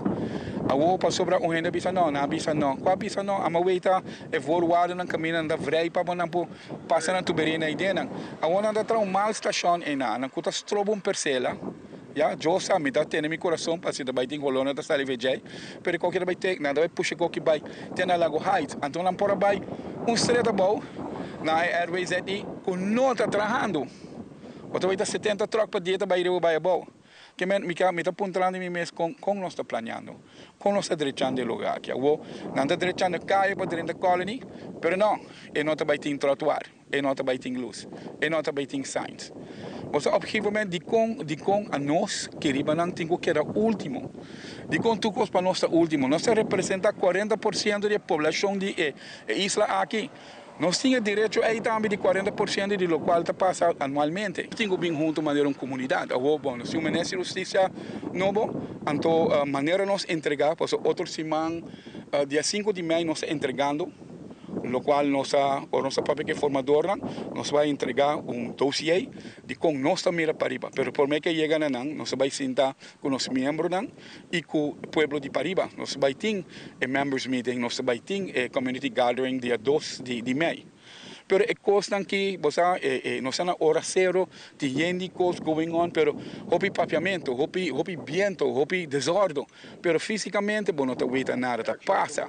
Awor pasobra un hende a bisa no, nan a bisa no. Kua a bisa no? Ama weta e voorwaardenan kaminda nan ta vrij pa bo nan por pasa nan tuberia na idenan. Awor nan ta traha un mal stashon einan, nan ku ta stroba un persela. Ya, yo sa, mi ta tene mi kurason pa si ta bai tin holó nan ta sali vejei, pero e koki ta bai te, nan ta bai pusha e koki bai te na Lago Heights. Anto nan por a bai un stret abou na e RWZI ku no ta trahando. Bo ta bai ta 70 tròk pa dia ta bai riba bai abou. Ke men, mi ka, mi ta puntrando mi mes kon, kon nos ta planeando, kon nos ta drechando e lugar aki. Awor, nan ta drechando e kaya pa drenta Colony, pero no, e no ta bai tin trotuar. E no ta bai tin lus. E no ta bai tin signs. Bo sa op gegeven moment dikon dikon anos keribanan tin ku keda ultimo. Dikon tur kos pa nos ta ultimo. Nos ta representa 40% di e poblashon di e e isla aki. Nos tin e derecho ei tambe di 40% di lokual ta pasa anualmente. Tin ku bin huntu manera un komunidat. Awor bon nos tin un minister di hustisia nobo anto manera nos entrega pasobra otro siman dia sinku di mei nos ta entregando. Locual nos a, ora nos a papia cu e formadornan, nos bai entrega un dossier di con nos ta mira pariba. Pero prome cu e yega na nan, nos a bai sinta cu nos miembronan y cu pueblo di pariba. Nos a bai tin e members meeting, nos a bai tin e community gathering dia dos di mei. Pero e cosnan ki, bo sa, nos ta na ora cero, tin yen di cos going on, pero hopi papiamento, hopi, hopi biento, hopi desordo. Pero fisicamente bo no ta weta nada ta pasa.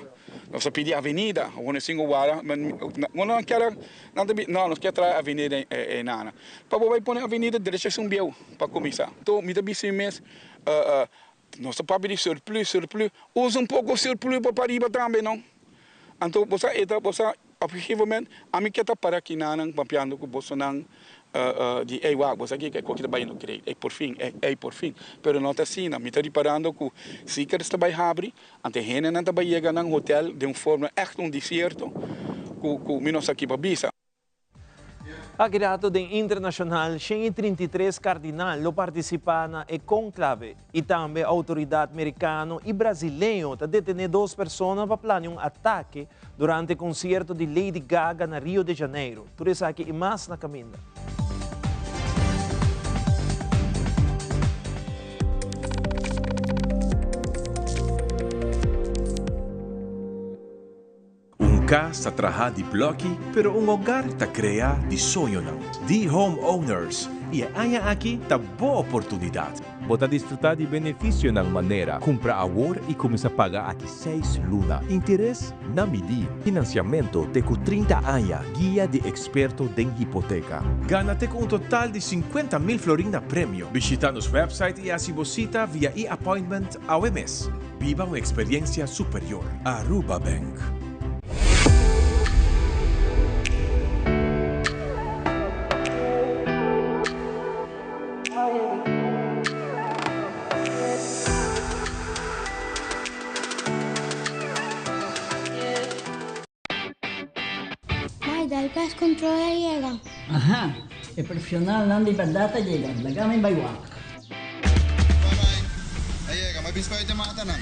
Nos a pidi avenida, awor nos tin ku wara, no nan kier, nan ta bisa, no, nos kier traha avenida einana. Pa bo bai pone avenida derecho esun bieu pa kuminsá. Anto mi ta bisa mi mes, nos ta papia di surplus, surplus, usa un poko surplus pa pariba tambe no. Anto bo sa e ta, bo sa Op gegeven moment, ami ke ta para kinanan papiando ku bosonan di ey wak, bo sa kiko e koki ta bai no great, ey por fin, ey por fin. Pero no ta asina, mi ta riparando ku Seekers ta bai habri, anto e hendenan ta bai yega nan hotel den un forma echt un desierto ku ku mi no sa ki pa bisa. Aki rato den internashonal, 133 kardinal lo partisipá na e konklave i tambe outoridat merikano i brasileño ta detené dos persona pa plania un atake durante konsierto di Lady Gaga na Rio de Janeiro. Tur esaki i mas na kaminda. Un kas ta trahá di blòki, pero un hogar ta kreá di soñonan. Di Home Owners, i e aña aki ta bo oportunidat. Bo ta disfrutá di benefisionan manera, kumpra awor i kuminsá paga aki seis luna, interes na midí, finansiamentu te ku 30 aña, guia di eksperto den hipoteka. Gana te ku un total di 50,000 florin na premio. Bishita nos wèpsait i hasi bo sita via e-appointment awe mes. Biba un experiencia superior. Aruba Bank. Mai, dal pest control a yega. Aha, e profesionalnan di berdad a yega, laga mi bai wak. A yega, mi bisa e matanan.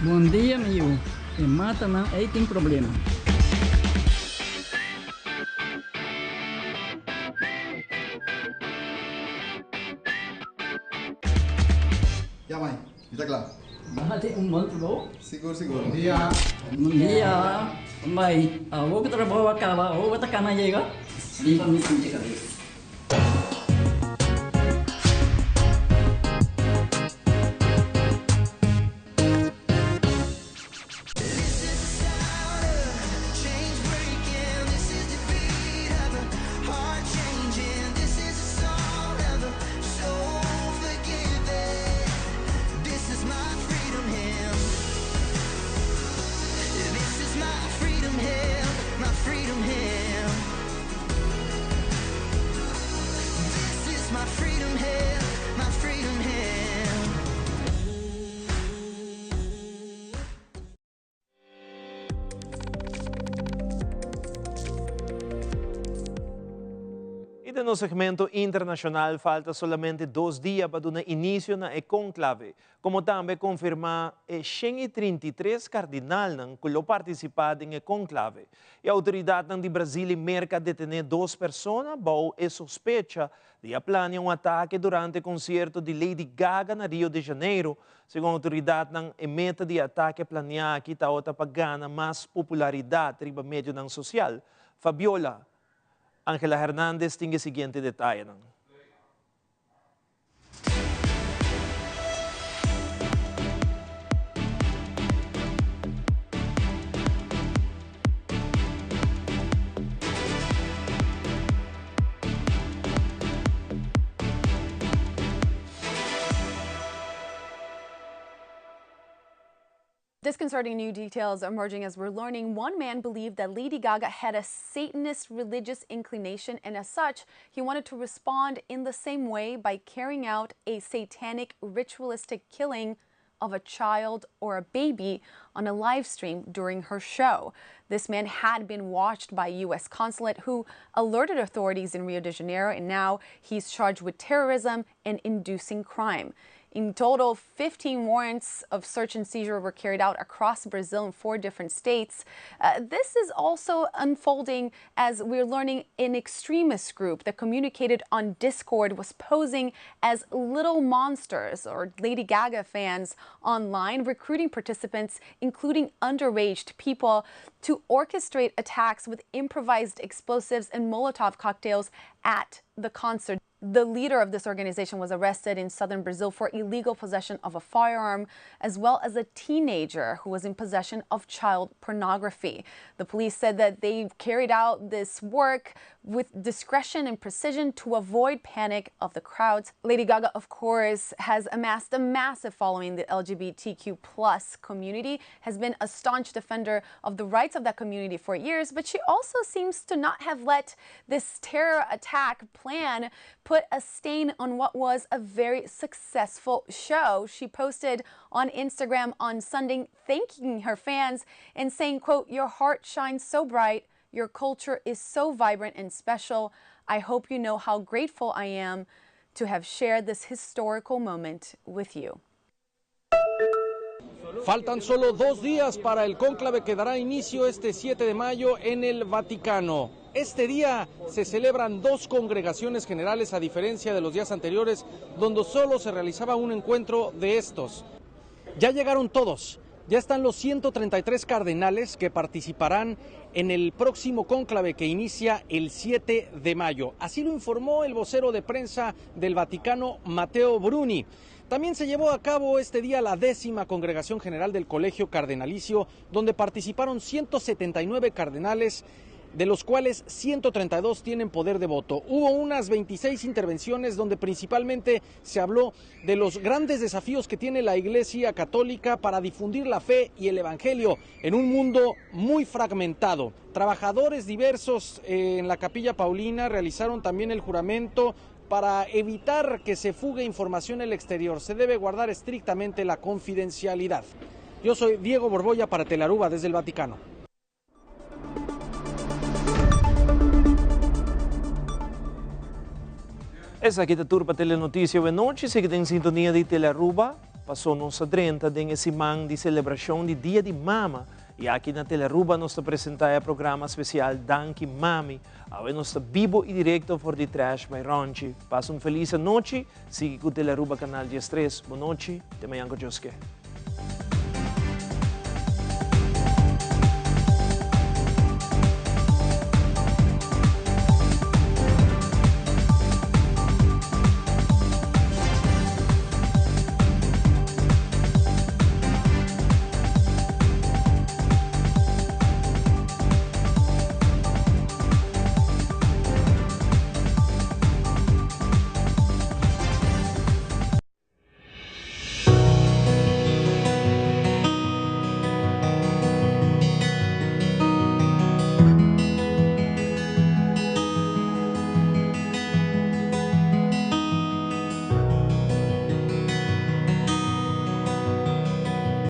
Bon dia mi yu, e matanan ei tin problema. Ya mai, mi ta kla. Bo hasi un bon trabou. Sigur sigur. Bon dia. Bon dia. Mai, awor ku trabou a kaba, awor bo ta kana yega? Limpa mi pinche kabes. I den nos segmento internashonal falta solamente dos dia pa duna inisio na e konklave, komo tambe konfirmá e 133 kardinalnan ku lo partisipá den e konklave. E outoridatnan di Brazil i Merka a detené dos persona bou e sospecha di a plania un atake durante e konsierto di Lady Gaga na Rio de Janeiro. Segun outoridatnan, e meta di e atake planiá aki tabata pa gana mas popularidat riba medionan sosial. Fabiola Angela Hernandez tin e siguiente detayenan. Disconcerting new details emerging as we're learning one man believed that Lady Gaga had a Satanist religious inclination and as such, he wanted to respond in the same way by carrying out a satanic ritualistic killing of a child or a baby on a live stream during her show. This man had been watched by U.S. consulate who alerted authorities in Rio de Janeiro and now he's charged with terrorism and inducing crime. In total, 15 warrants of search and seizure were carried out across Brazil in four different states. Uh, this is also unfolding as we're learning an extremist group that communicated on Discord was posing as little monsters or Lady Gaga fans online, recruiting participants, including underage people, to orchestrate attacks with improvised explosives and Molotov cocktails at the concert. The leader of this organization was arrested in southern Brazil for illegal possession of a firearm, as well as a teenager who was in possession of child pornography. The police said that they carried out this work with discretion and precision to avoid panic of the crowds. Lady Gaga, of course, has amassed a massive following in the LGBTQ plus community, has been a staunch defender of the rights of that community for years, but she also seems to not have let this terror attack plan put a stain on what was a very successful show. She posted on Instagram on Sunday thanking her fans and saying, quote, your heart shines so bright. Your culture is so vibrant and special. I hope you know how grateful I am to have shared this historical moment with you. Faltan solo dos días para el cónclave que dará inicio este 7 de mayo en el Vaticano. Este día se celebran dos congregaciones generales a diferencia de los días anteriores donde solo se realizaba un encuentro de estos. Ya llegaron todos, ya están los 133 cardenales que participarán en el próximo cónclave que inicia el 7 de mayo. Así lo informó el vocero de prensa del Vaticano, Matteo Bruni. También se llevó a cabo este día la décima Congregación General del Colegio Cardenalicio, donde participaron 179 cardenales de los cuales 132 tienen poder de voto. Hubo unas 26 intervenciones donde principalmente se habló de los grandes desafíos que tiene la Iglesia Católica para difundir la fe y el Evangelio en un mundo muy fragmentado. Trabajadores diversos eh, en la Capilla Paulina realizaron también el juramento para evitar que se fugue información al exterior. Se debe guardar estrictamente la confidencialidad. Yo soy Diego Borbolla para Telaruba desde el Vaticano. Esaki ta tur pa Telenoticia awe nochi. Sigui den sintonia di Telearuba. Paso nos a drenta den e siman di celebracion di Dia di Mama y aki na Telearuba nos ta presenta e programa special Danki Mami. Awe nos ta bibo y directo for di Trash by Ronchi. Pasa un feliz anochi. Sigui cu Telearuba Canal 13. Bo nochi. Te mañan cu Dios ke.